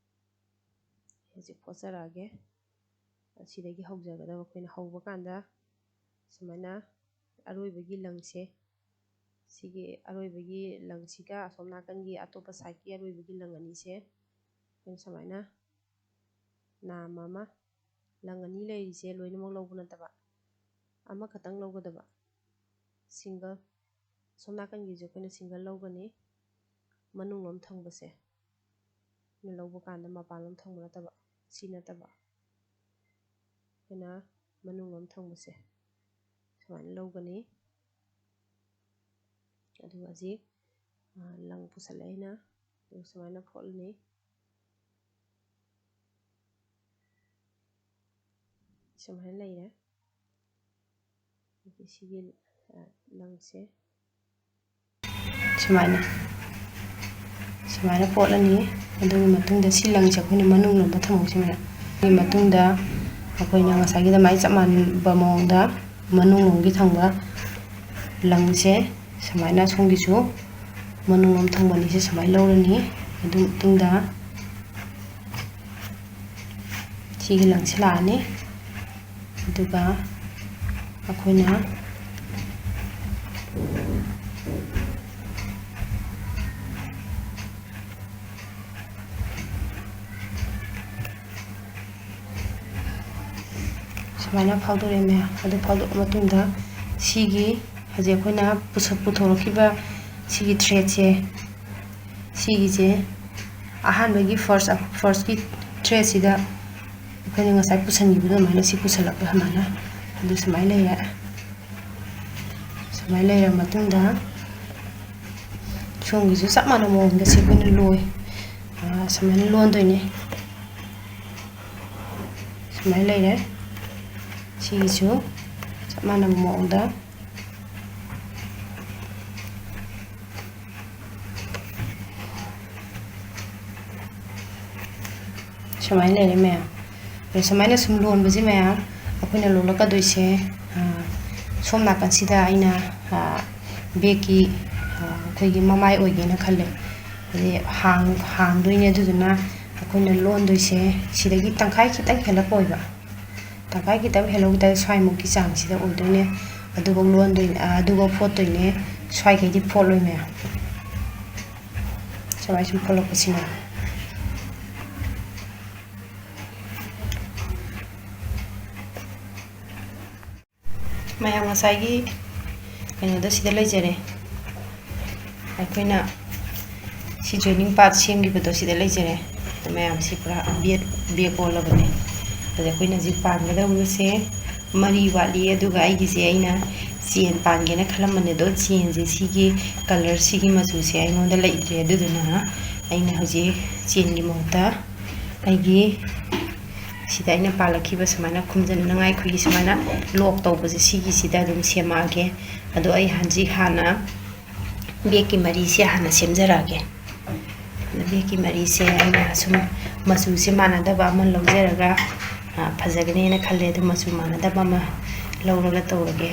ꯍꯧꯖꯤꯛ ꯐꯣꯠꯆꯔꯛꯑꯒꯦ꯫ ꯑꯁꯤꯗꯒꯤ ꯍꯧꯖꯒꯗꯕ꯫ ꯑꯩꯈꯣꯏꯅ ꯍꯧꯕ ꯀꯥꯟꯗ ꯁꯨꯃꯥꯏꯅ ꯑꯔꯣꯏꯕꯒꯤ ꯂꯪꯁꯦ, ꯁꯤꯒꯤ ꯑꯔꯣꯏꯕꯒꯤ ꯂꯪꯁꯤꯒ ꯑꯁꯣꯝ ꯅꯥꯀꯟꯒꯤ ꯑꯇꯣꯞꯄ ꯁꯥꯏꯠꯀꯤ ꯑꯔꯣꯏꯕꯒꯤ ꯂꯪ ꯑꯅꯤꯁꯦ ꯑꯩꯈꯣꯏꯅ ꯁꯨꯃꯥꯏꯅ ꯅꯥꯝꯃ ꯑꯃ, ꯂꯪ ꯑꯅꯤ ꯂꯩꯔꯤꯁꯦ ꯂꯣꯏꯅꯃꯛ ꯂꯧꯕ ꯅꯠꯇꯕ, ꯑꯃꯈꯛꯇꯪ ꯂꯧꯒꯗꯕ, ꯁꯤꯡꯒꯜ꯫ ꯁꯣꯝ ꯅꯥꯀꯟꯒꯤꯁꯦ ꯑꯩꯈꯣꯏꯅ ꯁꯤꯡꯒꯜ ꯂꯧꯒꯅꯤ꯫ ꯃꯅꯨꯡꯂꯣꯝ ꯊꯪꯕꯁꯦ ꯑꯩꯈꯣꯏꯅ ꯂꯧꯕ ꯀꯥꯟꯗ ꯃꯄꯥꯟꯂꯣꯝ ꯊꯪꯕ ꯅꯠꯇꯕ, ꯁꯤ ꯅꯠꯇꯕ, ꯑꯩꯈꯣꯏꯅ ꯃꯅꯨꯡꯂꯣꯝ ꯊꯪꯕꯁꯦ ꯁꯨꯃꯥꯏꯅ ꯂꯧꯒꯅꯤ꯫ ꯑꯗꯨꯒ ꯍꯧꯖꯤꯛ, ꯑ, ꯂꯪ ꯄꯨꯁꯜꯂꯦ ꯑꯩꯅ, ꯑꯗꯨꯒ ꯁꯨꯃꯥꯏꯅ ꯐꯣꯠꯂꯅꯤ꯫ ꯁꯨꯃꯥꯏꯅ ꯂꯩꯔꯦ꯫ ꯑꯗꯒꯤ ꯁꯤꯒꯤ, ꯑ, ꯂꯪꯁꯦ ꯁꯨꯃꯥꯏꯅ ꯁꯨꯃꯥꯏꯅ ꯀꯣꯠꯂꯅꯤ꯫ ꯑꯗꯨꯒꯤ ꯃꯇꯨꯡꯗ ꯁꯤ ꯂꯪꯁꯦ ꯑꯩꯈꯣꯏꯅ ꯃꯅꯨꯡ ꯂꯣꯝꯗ ꯊꯝꯍꯧꯁꯤ ꯃꯌꯥꯝ꯫ ꯑꯗꯨꯒꯤ ꯃꯇꯨꯡꯗ ꯑꯩꯈꯣꯏꯅ ꯉꯁꯥꯏꯒꯤ ꯑꯗꯨꯃꯥꯏꯅ ꯆꯞ ꯃꯥꯟꯅꯕ ꯃꯑꯣꯡꯗ ꯃꯅꯨꯡ ꯂꯣꯝꯒꯤ ꯊꯝꯕ ꯂꯪꯁꯦ ꯁꯨꯃꯥꯏꯅ ꯁꯣꯝꯒꯤꯁꯨ ꯃꯅꯨꯡ ꯂꯣꯝ ꯊꯝꯕ ꯑꯅꯤꯁꯦ ꯁꯨꯃꯥꯏꯅ ꯂꯧꯔꯅꯤ꯫ ꯑꯗꯨ ꯃꯇꯨꯡꯗ ꯁꯤꯒꯤ ꯂꯪꯁꯦ ꯂꯥꯛꯑꯅꯤ꯫ ꯑꯗꯨꯒ ꯑꯩꯈꯣꯏꯅ ꯁꯨꯃꯥꯏꯅ ꯐꯥꯎꯗꯣꯔꯛꯑꯦ ꯃꯌꯥꯝ꯫ ꯑꯗꯨ ꯐꯥꯎꯗꯣꯛꯑ ꯃꯇꯨꯡꯗ ꯁꯤꯒꯤ ꯍꯧꯖꯤꯛ ꯑꯩꯈꯣꯏꯅ ꯄꯨꯁ-, ꯄꯨꯊꯣꯔꯛꯈꯤꯕ ꯁꯤꯒꯤ ꯊ꯭ꯔꯦꯠꯁꯦ, ꯁꯤꯒꯤꯁꯦ ꯑꯍꯥꯟꯕꯒꯤ ꯐꯥꯔꯁ, ꯐꯥꯔꯁꯀꯤ ꯊ꯭ꯔꯦꯠꯁꯤꯗ ꯑꯩꯈꯣꯏꯅ ꯉꯁꯥꯏ ꯄꯨꯁꯟꯈꯤꯕꯗꯣ ꯑꯗꯨꯃꯥꯏꯅ ꯁꯤ ꯄꯨꯁꯜꯂꯛꯄ ꯁꯨꯃꯥꯏꯅ, ꯑꯗꯨ ꯁꯨꯃꯥꯏꯅ ꯂꯩꯔꯦ꯫ ꯁꯨꯃꯥꯏꯅ ꯂꯩꯔ ꯃꯇꯨꯡꯗ ꯁꯣꯝꯒꯤꯁꯨ ꯆꯞ ꯃꯥꯟꯅꯕ ꯃꯑꯣꯡꯗ ꯁꯤ ꯑꯩꯈꯣꯏꯅ ꯂꯣꯏ-, ꯑ, ꯁꯨꯃꯥꯏꯅ ꯂꯣꯟꯗꯣꯏꯅꯦ꯫ ꯁꯨꯃꯥꯏꯅ ꯂꯩꯔꯦ꯫ ꯁꯤꯒꯤꯁꯨ ꯆꯞ ꯃꯥꯟꯅꯕ ꯃꯑꯣꯡꯗ ꯁꯨꯃꯥꯏꯅ ꯂꯩꯔꯦ ꯃꯌꯥꯝ꯫ ꯑꯗꯣ ꯁꯨꯃꯥꯏꯅ ꯁꯨꯝ ꯂꯣꯟꯕꯁꯦ ꯃꯌꯥꯝ, ꯑꯩꯈꯣꯏꯅ ꯂꯣꯜꯂꯛꯀꯗꯣꯏꯁꯦ, ꯑ, ꯁꯣꯝ ꯅꯥꯀꯟꯁꯤꯗ ꯑꯩꯅ, ꯑ, ꯕꯦꯛꯀꯤ, ꯑ, ꯑꯩꯈꯣꯏꯒꯤ ꯃꯃꯥꯏ ꯑꯣꯏꯒꯦꯅ ꯈꯜꯂꯦ꯫ ꯍꯥꯏꯗꯤ ꯍꯥꯡ-, ꯍꯥꯡꯗꯣꯏꯅꯦ꯫ ꯑꯗꯨꯗꯨꯅ ꯑꯩꯈꯣꯏꯅ ꯂꯣꯟꯗꯣꯏꯁꯦ ꯁꯤꯗꯒꯤ ꯇꯪꯈꯥꯏ ꯈꯤꯇꯪ ꯍꯦꯜꯂꯞ ꯑꯣꯏꯕ, ꯇꯪꯈꯥꯏ ꯈꯤꯇꯪ ꯍꯦꯜꯂꯞ ꯇꯥꯔꯗꯤ ꯁ꯭ꯋꯥꯏꯃꯨꯛꯀꯤ ꯆꯥꯡꯁꯤꯗ ꯑꯣꯏꯗꯣꯏꯅꯦ꯫ ꯑꯗꯨꯐꯧ ꯂꯣꯟꯗꯣꯏꯅꯦ, ꯑ, ꯑꯗꯨꯐꯧ ꯐꯣꯠꯇꯣꯏꯅꯦ꯫ ꯁ꯭ꯋꯥꯏꯈꯩꯗꯤ ꯐꯣꯠꯂꯣꯏ ꯃꯌꯥꯝ꯫ ꯁꯨꯃꯥꯏ ꯁꯨꯝ ꯐꯣꯠꯂꯛꯄꯁꯤꯅ꯫ ꯃꯌꯥꯝ ꯉꯁꯥꯏꯒꯤ ꯀꯩꯅꯣꯗꯣ ꯁꯤꯗ ꯂꯩꯖꯔꯦ꯫ ꯑꯩꯈꯣꯏꯅ ꯁꯤ joining part ꯁꯦꯝꯈꯤꯕꯗꯣ ꯁꯤꯗ ꯂꯩꯖꯔꯦ꯫ ꯑꯗꯣ ꯃꯌꯥꯝꯁꯤ ꯄꯨꯔꯥ ꯕꯦꯛ, ꯕꯦꯛ ꯑꯣꯜꯂꯕꯅꯦ꯫ ꯑꯗ ꯑꯩꯈꯣꯏꯅ ꯍꯧꯖꯤꯛ ꯄꯥꯟꯒꯗꯧꯔꯤꯕꯁꯦ ꯃꯔꯤ ꯋꯥꯠꯂꯤ꯫ ꯑꯗꯨꯒ ꯑꯩꯒꯤꯁꯦ ꯑꯩꯅ ꯆꯦꯟ ꯄꯥꯟꯒꯦꯅ ꯈꯜꯂꯝꯕꯅꯦ, ꯑꯗꯣ ꯆꯦꯟꯁꯦ ꯁꯤꯒꯤ colour, ꯁꯤꯒꯤ ꯃꯆꯨꯁꯦ ꯑꯩꯉꯣꯟꯗ ꯂꯩꯇ꯭ꯔꯦ꯫ ꯑꯗꯨꯗꯨꯅ ꯑꯩꯅ ꯍꯧꯖꯤꯛ ꯆꯦꯟꯒꯤ ꯃꯍꯨꯠꯇ ꯑꯩꯒꯤ ꯁꯤꯗ ꯑꯩꯅ ꯄꯥꯜꯂꯛꯈꯤꯕ ꯁꯨꯃꯥꯏꯅ ꯈꯨꯝꯖꯤꯟꯅꯉꯥꯏ ꯑꯩꯈꯣꯏꯒꯤ ꯁꯨꯃꯥꯏꯅ lock ꯇꯧꯕꯁꯦ, ꯁꯤꯒꯤꯁꯤꯗ ꯑꯗꯨꯝ ꯁꯦꯝꯃꯛꯑꯒꯦ꯫ ꯑꯗꯣ ꯑꯩ ꯍꯧꯖꯤꯛ ꯍꯥꯟꯅ ꯕꯦꯛꯀꯤ ꯃꯔꯤꯁꯦ ꯍꯥꯟꯅ ꯁꯦꯝꯖꯔꯛꯑꯒꯦ꯫ ꯕꯦꯛꯀꯤ ꯃꯔꯤꯁꯦ ꯑꯩꯅ ꯁꯨꯝ ꯃꯆꯨꯁꯦ ꯃꯥꯟꯅꯗꯕ ꯑꯃ ꯂꯧꯖꯔꯒ, ꯑ, ꯐꯖꯒꯅꯦꯅ ꯈꯜꯂꯦ꯫ ꯑꯗꯨ ꯃꯆꯨ ꯃꯥꯟꯅꯗꯕ ꯑꯃ ꯂꯧꯔꯒ ꯇꯧꯔꯒꯦ꯫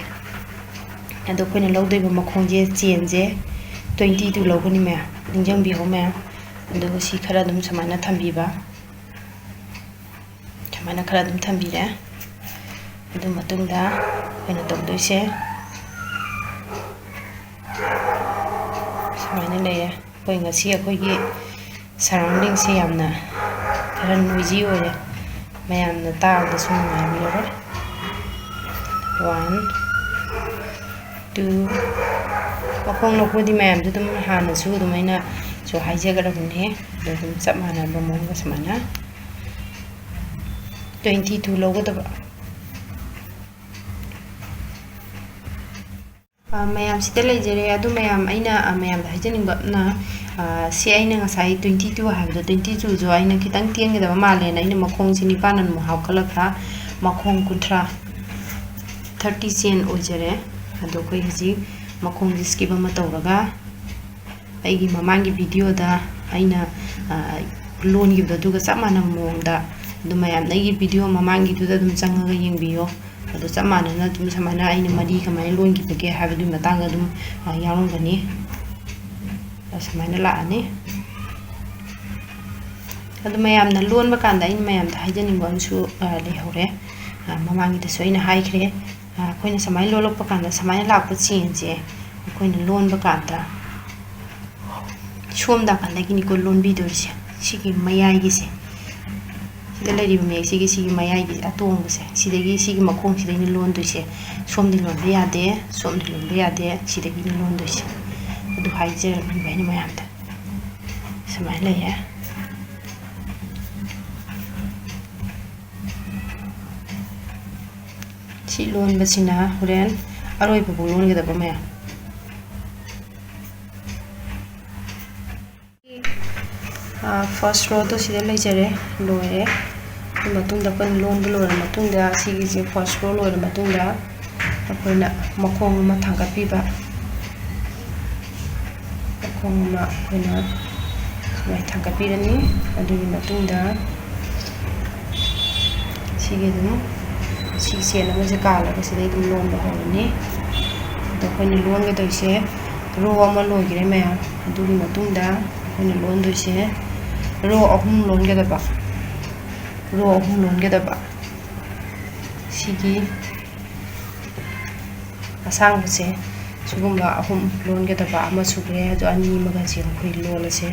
ꯑꯗꯣ ꯑꯩꯈꯣꯏꯅ ꯂꯧꯗꯣꯏꯕ ꯃꯈꯣꯡꯁꯦ, ꯆꯦꯟꯁꯦ twenty two ꯂꯧꯒꯅꯤ ꯃꯌꯥꯝ, ꯅꯤꯡꯁꯤꯡꯕꯤꯍꯧ ꯃꯌꯥꯝ꯫ ꯑꯗꯨꯒ ꯁꯤ ꯈꯔ ꯑꯗꯨꯝ ꯁꯨꯃꯥꯏꯅ ꯊꯝꯕꯤꯕ, ꯁꯨꯃꯥꯏꯅ ꯈꯔ ꯑꯗꯨꯝ ꯊꯝꯕꯤꯔꯦ꯫ ꯑꯗꯨ ꯃꯇꯨꯡꯗ ꯑꯩꯈꯣꯏꯅ ꯇꯧꯗꯣꯏꯁꯦ ꯁꯨꯃꯥꯏꯅ ꯂꯩꯔꯦ꯫ ꯑꯩꯈꯣꯏ ꯉꯁꯤ ꯑꯩꯈꯣꯏꯒꯤ surroundingꯁꯦ ꯌꯥꯝꯅ ꯈꯔ noisy ꯑꯣꯏꯔꯦ, ꯃꯌꯥꯝꯅ ꯇꯥꯕꯗꯁꯨ ꯅꯨꯡꯉꯥꯏꯕꯤꯔꯔꯣꯏ꯫ One, two, ꯃꯈꯣꯡ ꯂꯧꯕꯗꯤ ꯃꯌꯥꯝꯁꯨ ꯑꯗꯨꯝ ꯍꯥꯟꯅꯁꯨ ꯑꯗꯨꯝ ꯑꯩꯅꯁꯨ ꯍꯥꯏꯖꯈ꯭ꯔꯕꯅꯦ꯫ ꯑꯗꯣ ꯑꯗꯨꯝ ꯆꯞ ꯃꯥꯟꯅꯕ ꯃꯑꯣꯡꯗ ꯁꯨꯃꯥꯏꯅ twenty two ꯂꯧꯒꯗꯕ꯫ ꯑ, ꯃꯌꯥꯝꯁꯤꯗ ꯂꯩꯖꯔꯦ꯫ ꯑꯗꯨ ꯃꯌꯥꯝ, ꯑꯩꯅ, ꯑ, ꯃꯌꯥꯝꯗ ꯍꯥꯏꯖꯅꯤꯡꯕ ꯑꯃꯅ, ꯑ, ꯁꯤ ꯑꯩꯅ ꯉꯁꯥꯏ twenty two ꯍꯥꯏꯕꯗꯣ, twenty twoꯁꯨ ꯑꯩꯅ ꯈꯤꯇꯪ ꯇꯦꯟꯒꯗꯕ ꯃꯥꯜꯂꯦꯅ ꯑꯩꯅ ꯃꯈꯣꯡꯁꯤ ꯅꯤꯄꯥꯟ ꯑꯃꯨꯛ ꯍꯥꯞꯀꯠꯂꯛꯄ, ꯃꯈꯣꯡ ꯀꯨꯟꯊ꯭ꯔꯥ, thirty ꯆꯦꯟ ꯑꯣꯏꯖꯔꯦ꯫ ꯑꯗꯣ ꯑꯩꯈꯣꯏ ꯍꯧꯖꯤꯛ ꯃꯈꯣꯡꯁꯤ skip ꯑꯃ ꯇꯧꯔꯒ, ꯑꯩꯒꯤ ꯃꯃꯥꯡꯒꯤ videoꯗ ꯑꯩꯅ, ꯑ, ꯂꯣꯟꯈꯤꯕꯗꯣ ꯑꯗꯨꯒ ꯆꯞ ꯃꯥꯟꯅꯕ ꯃꯑꯣꯡꯗ ꯑꯗꯨꯝ ꯃꯌꯥꯝꯅ ꯑꯩꯒꯤ video ꯃꯃꯥꯡꯒꯤꯗꯨꯗ ꯑꯗꯨꯝ ꯆꯪꯉꯒ ꯌꯦꯡꯕꯤꯌꯣ꯫ ꯑꯗꯨ ꯆꯞ ꯃꯥꯟꯅꯅ ꯑꯗꯨꯝ ꯁꯨꯃꯥꯏꯅ ꯑꯩꯅ ꯃꯔꯤ ꯀꯃꯥꯏꯅ ꯂꯣꯟꯈꯤꯕꯒꯦ ꯍꯥꯏꯕꯗꯨꯒꯤ ꯃꯇꯥꯡꯗ ꯑꯗꯨꯝ, ꯑ, ꯌꯥꯎꯔꯝꯒꯅꯤ꯫ ꯑꯁꯨꯃꯥꯏꯅ ꯂꯥꯛꯑꯅꯤ꯫ ꯑꯗꯨ ꯃꯌꯥꯝꯅ ꯂꯣꯟꯕ ꯀꯥꯟꯗ ꯑꯩꯅ ꯃꯌꯥꯝꯗ ꯍꯥꯏꯖꯅꯤꯡꯕ ꯑꯃꯁꯨ, ꯑ, ꯂꯩꯍꯧꯔꯦ꯫ ꯑ, ꯃꯃꯥꯡꯒꯤꯗꯁꯨ ꯑꯩꯅ ꯍꯥꯏꯈ꯭ꯔꯦ꯫ ꯑ, ꯑꯩꯈꯣꯏꯅ ꯁꯨꯃꯥꯏꯅ ꯂꯣꯜꯂꯛꯄ ꯀꯥꯟꯗ ꯁꯨꯃꯥꯏꯅ ꯂꯥꯛꯄ ꯆꯦꯟꯁꯦ ꯑꯩꯈꯣꯏꯅ ꯂꯣꯟꯕ ꯀꯥꯟꯗ ꯁꯣꯝ ꯅꯥꯀꯟꯗꯒꯤꯅꯤꯀꯣ ꯂꯣꯟꯕꯤꯗꯣꯏꯁꯦ, ꯁꯤꯒꯤ ꯃꯌꯥꯏꯒꯤꯁꯦ, ꯁꯤꯗ ꯂꯩꯔꯤꯕ ꯃꯌꯦꯛꯁꯤꯒꯤ, ꯁꯤꯒꯤ ꯃꯌꯥꯏꯒꯤ ꯑꯇꯣꯡꯕꯁꯦ, ꯁꯤꯗꯒꯤ, ꯁꯤꯒꯤ ꯃꯈꯣꯡꯁꯤꯗꯩꯅ ꯂꯣꯟꯗꯣꯏꯁꯦ꯫ ꯁꯣꯝꯗꯤ ꯂꯣꯟꯕ ꯌꯥꯗꯦ, ꯁꯣꯝꯗꯤ ꯂꯣꯟꯕ ꯌꯥꯗꯦ, ꯁꯤꯗꯒꯤꯅ ꯂꯣꯟꯗꯣꯏꯁꯦ꯫ ꯑꯗꯨ ꯍꯥꯏꯖꯔꯝꯃꯤꯕ ꯑꯩꯅ ꯃꯌꯥꯝꯗ꯫ ꯁꯨꯃꯥꯏꯅ ꯂꯩꯌꯦ꯫ ꯁꯤ ꯂꯣꯟꯕꯁꯤꯅ ꯍꯣꯔꯦꯟ ꯑꯔꯣꯏꯕꯐꯥꯎ ꯂꯣꯟꯒꯗꯕ ꯃꯌꯥꯝ꯫ ꯑꯥ, first rowꯗꯣ ꯁꯤꯗ ꯂꯩꯖꯔꯦ, ꯂꯣꯏꯔꯦ꯫ ꯑꯗꯨ ꯃꯇꯨꯡꯗ ꯑꯩꯈꯣꯏꯅ ꯂꯣꯟꯕ ꯂꯣꯏꯔ ꯃꯇꯨꯡꯗ, ꯁꯤꯒꯤꯁꯦ first row ꯂꯣꯏꯔ ꯃꯇꯨꯡꯗ, ꯑꯩꯈꯣꯏꯅ ꯃꯈꯣꯡ ꯑꯃ ꯊꯥꯡꯒꯠꯄꯤꯕ, ꯃꯈꯣꯡ ꯑꯃ ꯑꯩꯈꯣꯏꯅ ꯁꯨꯃꯥꯏꯅ ꯊꯥꯡꯒꯠꯄꯤꯔꯅꯤ꯫ ꯑꯗꯨꯒꯤ ꯃꯇꯨꯡꯗ ꯁꯤꯒꯤ ꯑꯗꯨꯝ ꯁꯤ ꯆꯦꯟ ꯑꯃꯁꯦ ꯀꯥꯜꯂꯒ ꯁꯤꯗꯩ ꯑꯗꯨꯝ ꯂꯣꯟꯕ ꯍꯧꯔꯅꯤ꯫ ꯑꯗꯣ ꯑꯩꯈꯣꯏꯅ ꯂꯣꯟꯒꯗꯣꯏꯁꯦ ꯔꯣ ꯑꯃ ꯂꯣꯏꯈ꯭ꯔꯦ ꯃꯌꯥꯝ꯫ ꯑꯗꯨꯒꯤ ꯃꯇꯨꯡꯗ ꯑꯩꯈꯣꯏꯅ ꯂꯣꯟꯗꯣꯏꯁꯦ ꯔꯣ ꯑꯍꯨꯝ ꯂꯣꯟꯒꯗꯕ, ꯔꯣ ꯑꯍꯨꯝ ꯂꯣꯟꯒꯗꯕ꯫ ꯁꯤꯒꯤ ꯑꯁꯥꯡꯕꯁꯦ ꯁꯤꯒꯨꯝꯕ ꯑꯍꯨꯝ ꯂꯣꯟꯒꯗꯕ ꯑꯃ ꯁꯨꯈ꯭ꯔꯦ꯫ ꯑꯗꯣ ꯑꯅꯤ ꯑꯃꯒ ꯁꯤ ꯑꯩꯈꯣꯏ ꯂꯣꯜꯂꯁꯦ꯫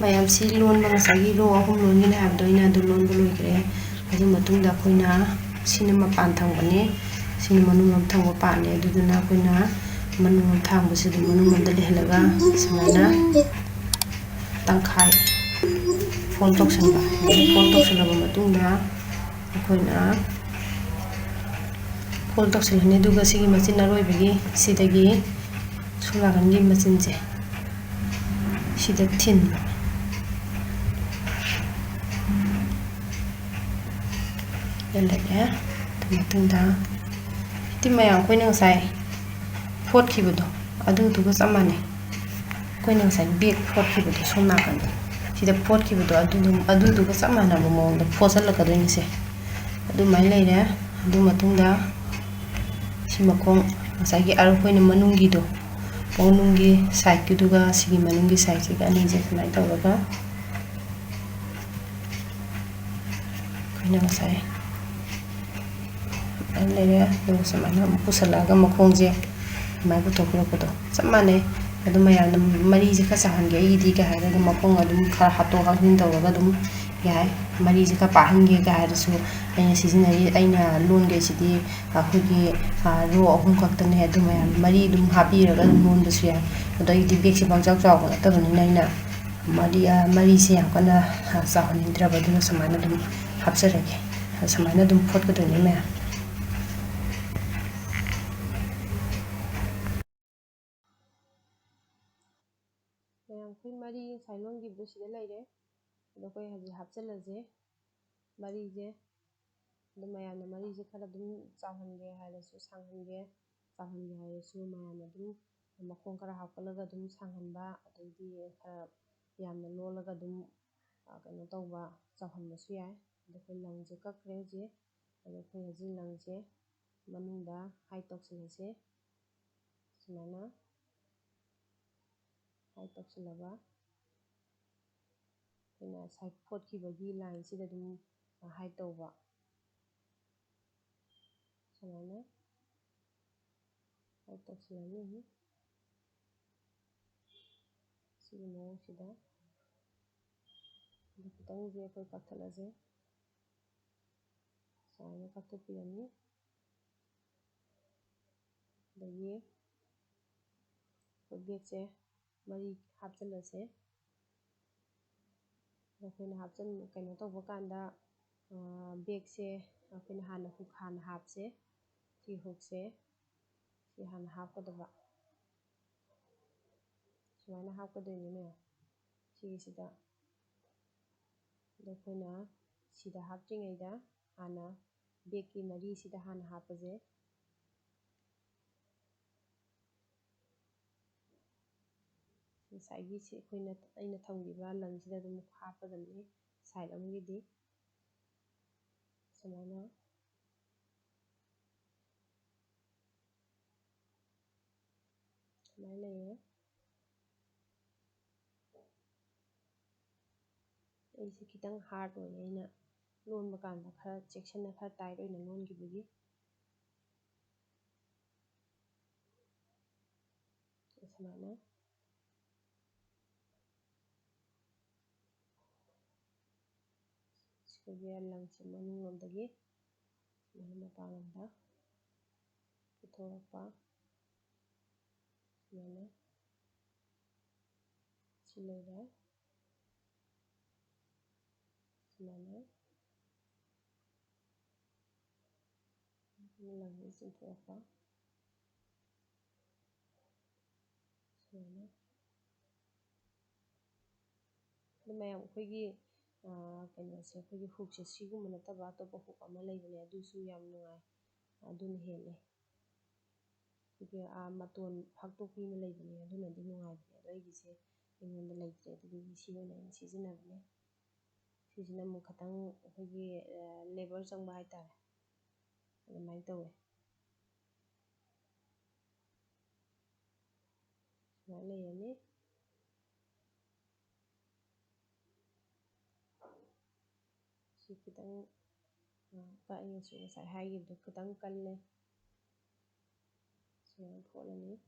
ꯃꯌꯥꯝꯁꯤ ꯂꯣꯟꯕ, ꯉꯁꯥꯏꯒꯤ ꯔꯣ ꯑꯍꯨꯝ ꯂꯣꯟꯒꯅꯤ ꯍꯥꯏꯕꯗꯣ ꯑꯩꯅ ꯑꯗꯨ ꯂꯣꯟꯕ ꯂꯣꯏꯈ꯭ꯔꯦ꯫ ꯑꯗꯨ ꯃꯇꯨꯡꯗ ꯑꯩꯈꯣꯏꯅ ꯁꯤꯅ ꯃꯄꯥꯟ ꯊꯪꯕꯅꯦ, ꯁꯤꯅ ꯃꯅꯨꯡ ꯂꯣꯝ ꯊꯪꯕ ꯄꯥꯔꯠꯅꯦ꯫ ꯑꯗꯨꯗꯨꯅ ꯑꯩꯈꯣꯏꯅ ꯃꯅꯨꯡ ꯂꯣꯝ ꯊꯥꯡꯕꯁꯤ ꯑꯗꯨꯝ ꯃꯅꯨꯡ ꯂꯣꯝꯗ ꯂꯩꯍꯜꯂꯒ ꯁꯨꯃꯥꯏꯅ ꯇꯪꯈꯥꯏ ꯐꯣꯜ ꯇꯧꯁꯟꯕ꯫ ꯐꯣꯜ ꯇꯧꯁꯜꯂꯕ ꯃꯇꯨꯡꯗ ꯑꯩꯈꯣꯏꯅ ꯐꯣꯜ ꯇꯧꯁꯜꯂꯅꯤ꯫ ꯑꯗꯨꯒ ꯁꯤꯒꯤ ꯃꯆꯤꯟ ꯑꯔꯣꯏꯕꯒꯤ ꯁꯤꯗꯒꯤ ꯁꯣꯝ ꯅꯥꯀꯟꯒꯤ ꯃꯆꯤꯟꯁꯦ ꯁꯤꯗ ꯊꯤꯟꯕ꯫ ꯂꯩꯔꯦ꯫ ꯑꯗꯨ ꯃꯇꯨꯡꯗ ꯍꯧꯖꯤꯛꯇꯤ ꯃꯌꯥꯝ ꯑꯩꯈꯣꯏꯅ ꯉꯁꯥꯏ ꯐꯣꯠꯈꯤꯕꯗꯣ ꯑꯗꯨꯗꯨꯒ ꯆꯞ ꯃꯥꯟꯅꯩ꯫ ꯑꯩꯈꯣꯏꯅ ꯉꯁꯥꯏ ꯕꯦꯛ ꯐꯣꯠꯈꯤꯕꯗꯣ ꯁꯣꯝ ꯅꯥꯀꯟꯗ ꯁꯤꯗ ꯐꯣꯠꯈꯤꯕꯗꯣ ꯑꯗꯨꯗꯨ, ꯑꯗꯨꯗꯨꯒ ꯆꯞ ꯃꯥꯟꯅꯕ ꯃꯑꯣꯡꯗ ꯐꯣꯠꯆꯜꯂꯛꯀꯗꯣꯏꯅꯤꯁꯦ꯫ ꯑꯗꯨꯃꯥꯏꯅ ꯂꯩꯔꯦ꯫ ꯑꯗꯨ ꯃꯇꯨꯡꯗ ꯁꯤ ꯃꯈꯣꯡ ꯉꯁꯥꯏꯒꯤ ꯑꯩꯈꯣꯏꯅ ꯃꯅꯨꯡꯒꯤꯗꯣ, ꯃꯅꯨꯡꯒꯤ ꯁꯥꯏꯠꯀꯤꯗꯨꯒ ꯁꯤꯒꯤ ꯃꯅꯨꯡꯒꯤ ꯁꯥꯏꯠꯁꯤꯒ ꯑꯅꯤꯁꯦ ꯁꯨꯃꯥꯏꯅ ꯇꯧꯔꯒ ꯑꯩꯈꯣꯏꯅ ꯉꯁꯥꯏ ꯑꯗꯨꯃꯥꯏꯅ ꯂꯩꯔꯦ꯫ ꯑꯗꯨꯒ ꯁꯨꯃꯥꯏꯅ ꯑꯃꯨꯛ ꯄꯨꯁꯜꯂꯛꯑꯒ ꯃꯈꯣꯡꯁꯦ ꯑꯗꯨꯃꯥꯏꯅ ꯄꯨꯊꯣꯛꯄꯤꯔꯛꯄꯗꯣ ꯆꯞ ꯃꯥꯟꯅꯩ꯫ ꯑꯗꯨ ꯃꯌꯥꯝꯅ ꯃꯔꯤꯁꯦ ꯈꯔ ꯆꯥꯍꯟꯒꯦ ꯑꯩꯒꯤꯗꯤ ꯀꯥꯏ ꯍꯥꯏꯔꯒ ꯃꯈꯣꯡ ꯑꯗꯨꯝ ꯈꯔ ꯍꯥꯞꯇꯣꯛ ꯍꯥꯞꯆꯤꯟ ꯇꯧꯔꯒ ꯑꯗꯨꯝ ꯌꯥꯏ꯫ ꯃꯔꯤꯁꯦ ꯈꯔ ꯄꯥꯍꯟꯒꯦ ꯀꯥꯏ ꯍꯥꯏꯔꯁꯨ ꯑꯩꯅ ꯁꯤꯖꯤꯟꯅꯔꯤ, ꯑꯩꯅ ꯂꯣꯟꯒꯩꯁꯤꯗꯤ ꯑꯩꯈꯣꯏꯒꯤ, ꯑ, ꯔꯣ ꯑꯍꯨꯝ ꯈꯛꯇꯅꯦ꯫ ꯑꯗꯨ ꯃꯌꯥꯝ ꯃꯔꯤ ꯑꯗꯨꯝ ꯍꯥꯞꯄꯤꯔꯒ ꯑꯗꯨꯝ ꯂꯣꯟꯕꯁꯨ ꯌꯥꯏ꯫ ꯑꯗꯣ ꯑꯩꯗꯤ ꯕꯦꯒꯁꯦ ꯄꯥꯛꯆꯥꯎ ꯆꯥꯎꯕ ꯅꯠꯇꯕꯅꯤꯅ ꯑꯩꯅ ꯃꯔꯤ, ꯑ, ꯃꯔꯤꯁꯦ ꯌꯥꯝ ꯀꯟꯅ, ꯑ, ꯆꯥꯎꯍꯟꯅꯤꯡꯗ꯭ꯔꯕ, ꯑꯗꯨꯅ ꯁꯨꯃꯥꯏꯅ ꯑꯗꯨꯝ ꯍꯥꯞꯆꯔꯒꯦ꯫ ꯑ, ꯁꯨꯃꯥꯏꯅ ꯑꯗꯨꯝ ꯐꯣꯠꯀꯗꯣꯏꯅꯦ ꯃꯌꯥꯝ꯫ ꯃꯌꯥꯝ ꯑꯩꯈꯣꯏ ꯃꯔꯤ ꯉꯁꯥꯏ ꯂꯣꯟꯈꯤꯕꯗꯣ ꯁꯤꯗ ꯂꯩꯔꯦ꯫ ꯑꯗꯣ ꯑꯩꯈꯣꯏ ꯍꯧꯖꯤꯛ ꯍꯥꯞꯆꯤꯜꯂꯁꯦ ꯃꯔꯤꯁꯦ꯫ ꯑꯗꯨ ꯃꯌꯥꯝꯅ ꯃꯔꯤꯁꯦ ꯈꯔ ꯑꯗꯨꯝ ꯆꯥꯎꯍꯟꯒꯦ ꯍꯥꯏꯔꯁꯨ ꯁꯥꯡꯍꯟꯒꯦ, ꯆꯥꯎꯍꯟꯒꯦ ꯍꯥꯏꯔꯁꯨ ꯃꯌꯥꯝꯅ ꯑꯗꯨꯝ ꯃꯈꯣꯡ ꯈꯔ ꯍꯥꯞꯀꯠꯂꯒ ꯑꯗꯨꯝ ꯁꯥꯡꯍꯟꯕ, ꯑꯗꯩꯗꯤ ꯈꯔ ꯌꯥꯝꯅ ꯂꯣꯜꯂꯒ ꯑꯗꯨꯝ, ꯑ, ꯀꯩꯅꯣ ꯇꯧꯕ, ꯆꯥꯎꯍꯟꯕꯁꯨ ꯌꯥꯏ꯫ ꯑꯗꯣ ꯑꯩꯈꯣꯏ ꯂꯪꯁꯦ ꯀꯛꯈ꯭ꯔꯦ ꯍꯧꯖꯤꯛ꯫ ꯑꯗꯣ ꯑꯩꯈꯣꯏ ꯍꯧꯖꯤꯛ ꯂꯪꯁꯦ ꯃꯅꯨꯡꯗ ꯍꯥꯏꯠ ꯇꯧꯁꯤꯜꯂꯁꯦ꯫ ꯁꯨꯃꯥꯏꯅ ꯍꯥꯏꯠ ꯇꯧꯁꯤꯜꯂꯒ ꯑꯩꯈꯣꯏꯅ ꯉꯁꯥꯏ ꯐꯣꯠꯈꯤꯕꯒꯤ ꯂꯥꯏꯟꯁꯤꯗ ꯑꯗꯨꯝ ꯍꯥꯏꯠ ꯇꯧꯕ꯫ ꯁꯨꯃꯥꯏꯅ ꯍꯥꯏꯠ ꯇꯧꯁꯤꯜꯂꯅꯤ꯫ ꯁꯤꯒꯤ ꯃꯑꯣꯡꯁꯤꯗ꯫ ꯑꯗꯨ ꯈꯤꯇꯪꯁꯦ ꯑꯩꯈꯣꯏ ꯀꯛꯊꯠꯂꯁꯦ꯫ ꯁꯨꯃꯥꯏꯅ ꯀꯛꯊꯠꯄꯤꯔꯅꯤ꯫ ꯑꯗꯒꯤ ꯑꯩꯈꯣꯏ ꯕꯦꯛꯁꯦ ꯃꯔꯤ ꯍꯥꯞꯆꯤꯜꯂꯁꯦ꯫ ꯑꯗꯣ ꯑꯩꯈꯣꯏꯅ ꯍꯥꯞꯆꯤꯟ-, ꯀꯩꯅꯣ ꯇꯧꯕ ꯀꯥꯟꯗ, ꯑ, ꯕꯦꯛꯁꯦ ꯑꯩꯈꯣꯏꯅ ꯍꯥꯟꯅ ꯍꯨꯛ ꯍꯥꯟꯅ ꯍꯥꯞꯁꯦ꯫ ꯁꯤ ꯍꯨꯛꯁꯦ ꯁꯤ ꯍꯥꯟꯅ ꯍꯥꯞꯀꯗꯕ꯫ ꯁꯨꯃꯥꯏꯅ ꯍꯥꯞꯀꯗꯣꯏꯅꯤꯅꯦ ꯁꯤꯒꯤꯁꯤꯗ꯫ ꯑꯗꯣ ꯑꯩꯈꯣꯏꯅ ꯁꯤꯗ ꯍꯥꯞꯇ꯭ꯔꯤꯉꯩꯗ ꯍꯥꯟꯅ ꯕꯦꯛꯀꯤ ꯃꯔꯤꯁꯤꯗ ꯍꯥꯟꯅ ꯍꯥꯞꯄꯁꯦ꯫ ꯉꯁꯥꯏꯒꯤ ꯁꯤ ꯑꯩꯈꯣꯏꯅ, ꯑꯩꯅ ꯊꯝꯈꯤꯕ ꯂꯪꯁꯤꯗ ꯑꯗꯨꯝ ꯍꯥꯞꯀꯗꯕꯅꯤ ꯁꯥꯏꯠ ꯑꯃꯒꯤꯗꯤ꯫ ꯁꯨꯃꯥꯏꯅ꯫ ꯁꯨꯃꯥꯏꯅ ꯂꯩꯔꯦ꯫ ꯑꯩꯁꯦ ꯈꯤꯇꯪ ꯍꯥꯔꯠ ꯑꯣꯏꯌꯦ, ꯑꯩꯅ ꯂꯣꯟꯕ ꯀꯥꯟꯗ ꯈꯔ ꯆꯦꯛꯁꯤꯟꯅ, ꯈꯔ ꯇꯥꯏꯠ ꯑꯣꯏꯅ ꯂꯣꯟꯈꯤꯕꯒꯤ꯫ ꯁꯨꯃꯥꯏꯅ꯫ ꯁꯤꯒꯤ ꯂꯪꯁꯤ ꯃꯅꯨꯡꯂꯣꯝꯗꯒꯤ ꯁꯨꯃꯥꯏꯅ ꯃꯄꯥꯟꯂꯣꯝꯗ ꯄꯨꯊꯣꯔꯛꯄ꯫ ꯁꯨꯃꯥꯏꯅ꯫ ꯁꯤ ꯂꯩꯔꯦ꯫ ꯁꯨꯃꯥꯏꯅ꯫ ꯂꯪꯁꯤ ꯆꯤꯡꯊꯣꯛꯄ꯫ ꯁꯨꯃꯥꯏꯅ꯫ ꯑꯗꯨ ꯃꯌꯥꯝ ꯑꯩꯈꯣꯏꯒꯤ, ꯀꯩꯅꯣꯁꯦ, ꯑꯩꯈꯣꯏꯒꯤ ꯍꯨꯛꯁꯦ ꯁꯤꯒꯨꯝꯕ ꯅꯠꯇꯕ ꯑꯇꯣꯞꯄ ꯍꯨꯛ ꯑꯃ ꯂꯩꯕꯅꯦ, ꯑꯗꯨꯁꯨ ꯌꯥꯝ ꯅꯨꯡꯉꯥꯏ, ꯑꯗꯨꯅ ꯍꯦꯜꯂꯦ꯫ ꯑꯩꯈꯣꯏꯒꯤ ꯃꯇꯣꯟ ꯐꯥꯛꯇꯣꯛꯄꯤ ꯑꯃ ꯂꯩꯕꯅꯦ, ꯑꯗꯨꯅꯗꯤ ꯅꯨꯡꯉꯥꯏꯕꯅꯦ꯫ ꯑꯗꯣ ꯑꯩꯒꯤꯁꯦ ꯑꯩꯉꯣꯟꯗ ꯂꯩꯇ꯭ꯔꯦ, ꯑꯗꯨꯗꯨꯒꯤ ꯁꯤ ꯑꯣꯏꯅ ꯑꯩꯅ ꯁꯤꯖꯤꯟꯅꯕꯅꯦ꯫ ꯁꯤꯁꯤꯅ ꯑꯃꯨꯛ ꯈꯤꯇꯪ ꯑꯩꯈꯣꯏꯒꯤ ꯂꯦꯕꯔ ꯆꯪꯕ ꯍꯥꯏꯇꯥꯔꯦ, ꯑꯗꯨꯃꯥꯏꯅ ꯇꯧꯋꯦ꯫ ꯁꯨꯃꯥꯏꯅ ꯂꯩꯔꯅꯤ꯫ ꯁꯤ ꯈꯤꯇꯪ, ꯑ, ꯀꯛꯑꯦꯁꯨ ꯉꯁꯥꯏ ꯍꯥꯏꯈꯤꯕꯗꯣ ꯈꯤꯇꯪ ꯀꯜꯂꯦ꯫ ꯁꯨꯃꯥꯏꯅ ꯐꯣꯠꯂꯅꯤ꯫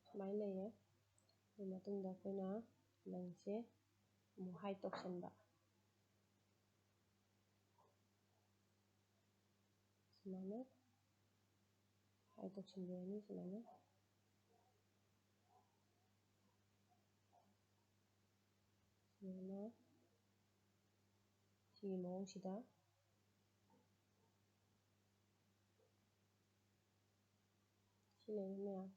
ꯁꯨꯃꯥꯏꯅ ꯂꯩꯔꯦ꯫ ꯑꯗꯨ ꯃꯇꯨꯡꯗ ꯑꯩꯈꯣꯏꯅ ꯂꯪꯁꯦ ꯑꯃꯨꯛ ꯍꯥꯏꯠ ꯇꯧꯁꯟꯕ꯫ ꯁꯨꯃꯥꯏꯅ ꯍꯥꯏꯠ ꯇꯧꯁꯟꯕꯤꯔꯅꯤ꯫ ꯁꯨꯃꯥꯏꯅ, ꯁꯨꯃꯥꯏꯅ ꯁꯤꯒꯤ ꯃꯑꯣꯡꯁꯤꯗ ꯁꯤ ꯂꯩꯔꯦ ꯃꯌꯥꯝ꯫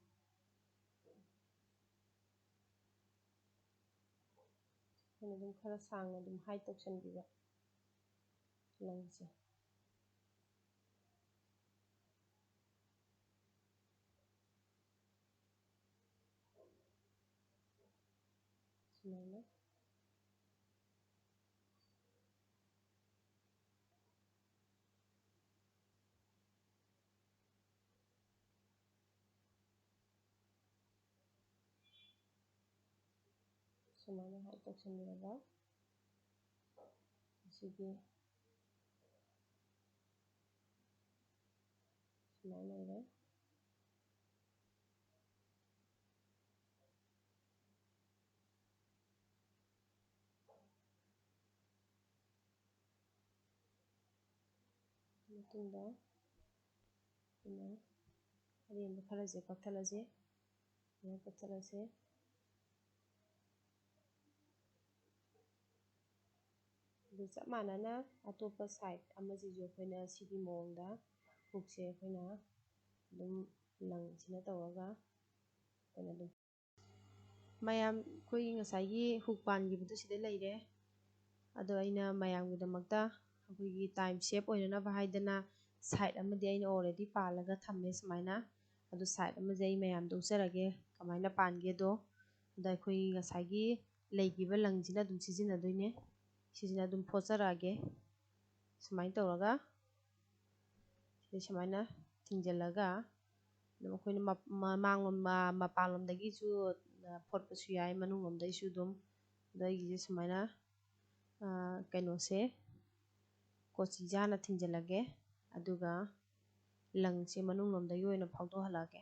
ꯑꯩꯈꯣꯏꯅ ꯑꯗꯨꯝ ꯈꯔ ꯁꯥꯡꯅ ꯑꯗꯨꯝ ꯍꯥꯏꯠ ꯇꯧꯁꯟꯕꯤꯕ ꯂꯪꯁꯦ꯫ ꯁꯨꯃꯥꯏꯅ꯫ ꯁꯨꯃꯥꯏꯅ ꯍꯥꯏꯠ ꯇꯧꯁꯟꯕꯤꯔꯒ ꯑꯁꯤꯒꯤ ꯁꯨꯃꯥꯏꯅ ꯂꯩꯔꯦ꯫ ꯃꯇꯨꯡꯗ ꯑꯩꯈꯣꯏꯅ ꯑꯔꯦꯝꯕ ꯈꯔꯁꯦ ꯀꯛꯊꯠꯂꯁꯦ꯫ ꯁꯨꯃꯥꯏꯅ ꯀꯛꯊꯠꯂꯁꯦ꯫ ꯆꯞ ꯃꯥꯟꯅꯅ ꯑꯇꯣꯞꯄ side ꯑꯃꯁꯤꯁꯨ ꯑꯩꯈꯣꯏꯅ ꯁꯤꯒꯤ ꯃꯑꯣꯡꯗ hookꯁꯦ ꯑꯩꯈꯣꯏꯅ ꯑꯗꯨꯝ ꯂꯪꯁꯤꯅ ꯇꯧꯔꯒ ꯑꯩꯈꯣꯏꯅ ꯑꯗꯨꯝ ꯃꯌꯥꯝ ꯑꯩꯈꯣꯏꯒꯤ ꯉꯁꯥꯏꯒꯤ hook ꯄꯥꯟꯈꯤꯕꯗꯨ ꯁꯤꯗ ꯂꯩꯔꯦ꯫ ꯑꯗꯣ ꯑꯩꯅ ꯃꯌꯥꯝꯒꯤꯗꯃꯛꯇ ꯑꯩꯈꯣꯏꯒꯤ time save ꯑꯣꯏꯅꯅꯕ ꯍꯥꯏꯗꯅ side ꯑꯃꯗꯤ ꯑꯩꯅ already ꯄꯥꯜꯂꯒ ꯊꯝꯃꯦ ꯁꯨꯃꯥꯏꯅ꯫ ꯑꯗꯣ side ꯑꯃꯁꯦ ꯑꯩ ꯃꯌꯥꯝꯗ ꯎꯠꯆꯔꯒꯦ ꯀꯃꯥꯏꯅ ꯄꯥꯟꯒꯦꯗꯣ꯫ ꯑꯗ ꯑꯩꯈꯣꯏꯒꯤ ꯉꯁꯥꯏꯒꯤ ꯂꯩꯈꯤꯕ ꯂꯪꯁꯤꯅ ꯑꯗꯨꯝ ꯁꯤꯖꯤꯟꯅꯗꯣꯏꯅꯦ꯫ ꯁꯤꯁꯤꯅ ꯑꯗꯨꯝ ꯐꯣꯠꯆꯔꯛꯑꯒꯦ꯫ ꯁꯨꯃꯥꯏꯅ ꯇꯧꯔꯒ ꯁꯤꯗ ꯁꯨꯃꯥꯏꯅ ꯊꯤꯡꯖꯤꯜꯂꯒ ꯑꯗꯨꯝ ꯑꯩꯈꯣꯏꯅ ꯃ-, ꯃ-, ꯃꯥꯡꯂꯣꯝ-, ꯃ-, ꯃꯄꯥꯟꯂꯣꯝꯗꯒꯤꯁꯨ, ꯑ, ꯐꯣꯠꯄꯁꯨ ꯌꯥꯏ, ꯃꯅꯨꯡꯂꯣꯝꯗꯒꯤꯁꯨ ꯑꯗꯨꯝ꯫ ꯑꯗꯣ ꯑꯩꯒꯤꯁꯦ ꯁꯨꯃꯥꯏꯅ, ꯑ, ꯀꯩꯅꯣꯁꯦ ꯀꯣꯆꯤꯁꯦ ꯍꯥꯟꯅ ꯊꯤꯡꯖꯤꯜꯂꯒꯦ, ꯑꯗꯨꯒ ꯂꯪꯁꯦ ꯃꯅꯨꯡꯂꯣꯝꯗꯒꯤ ꯑꯣꯏꯅ ꯐꯥꯎꯗꯣꯛꯍꯜꯂꯛꯑꯒꯦ꯫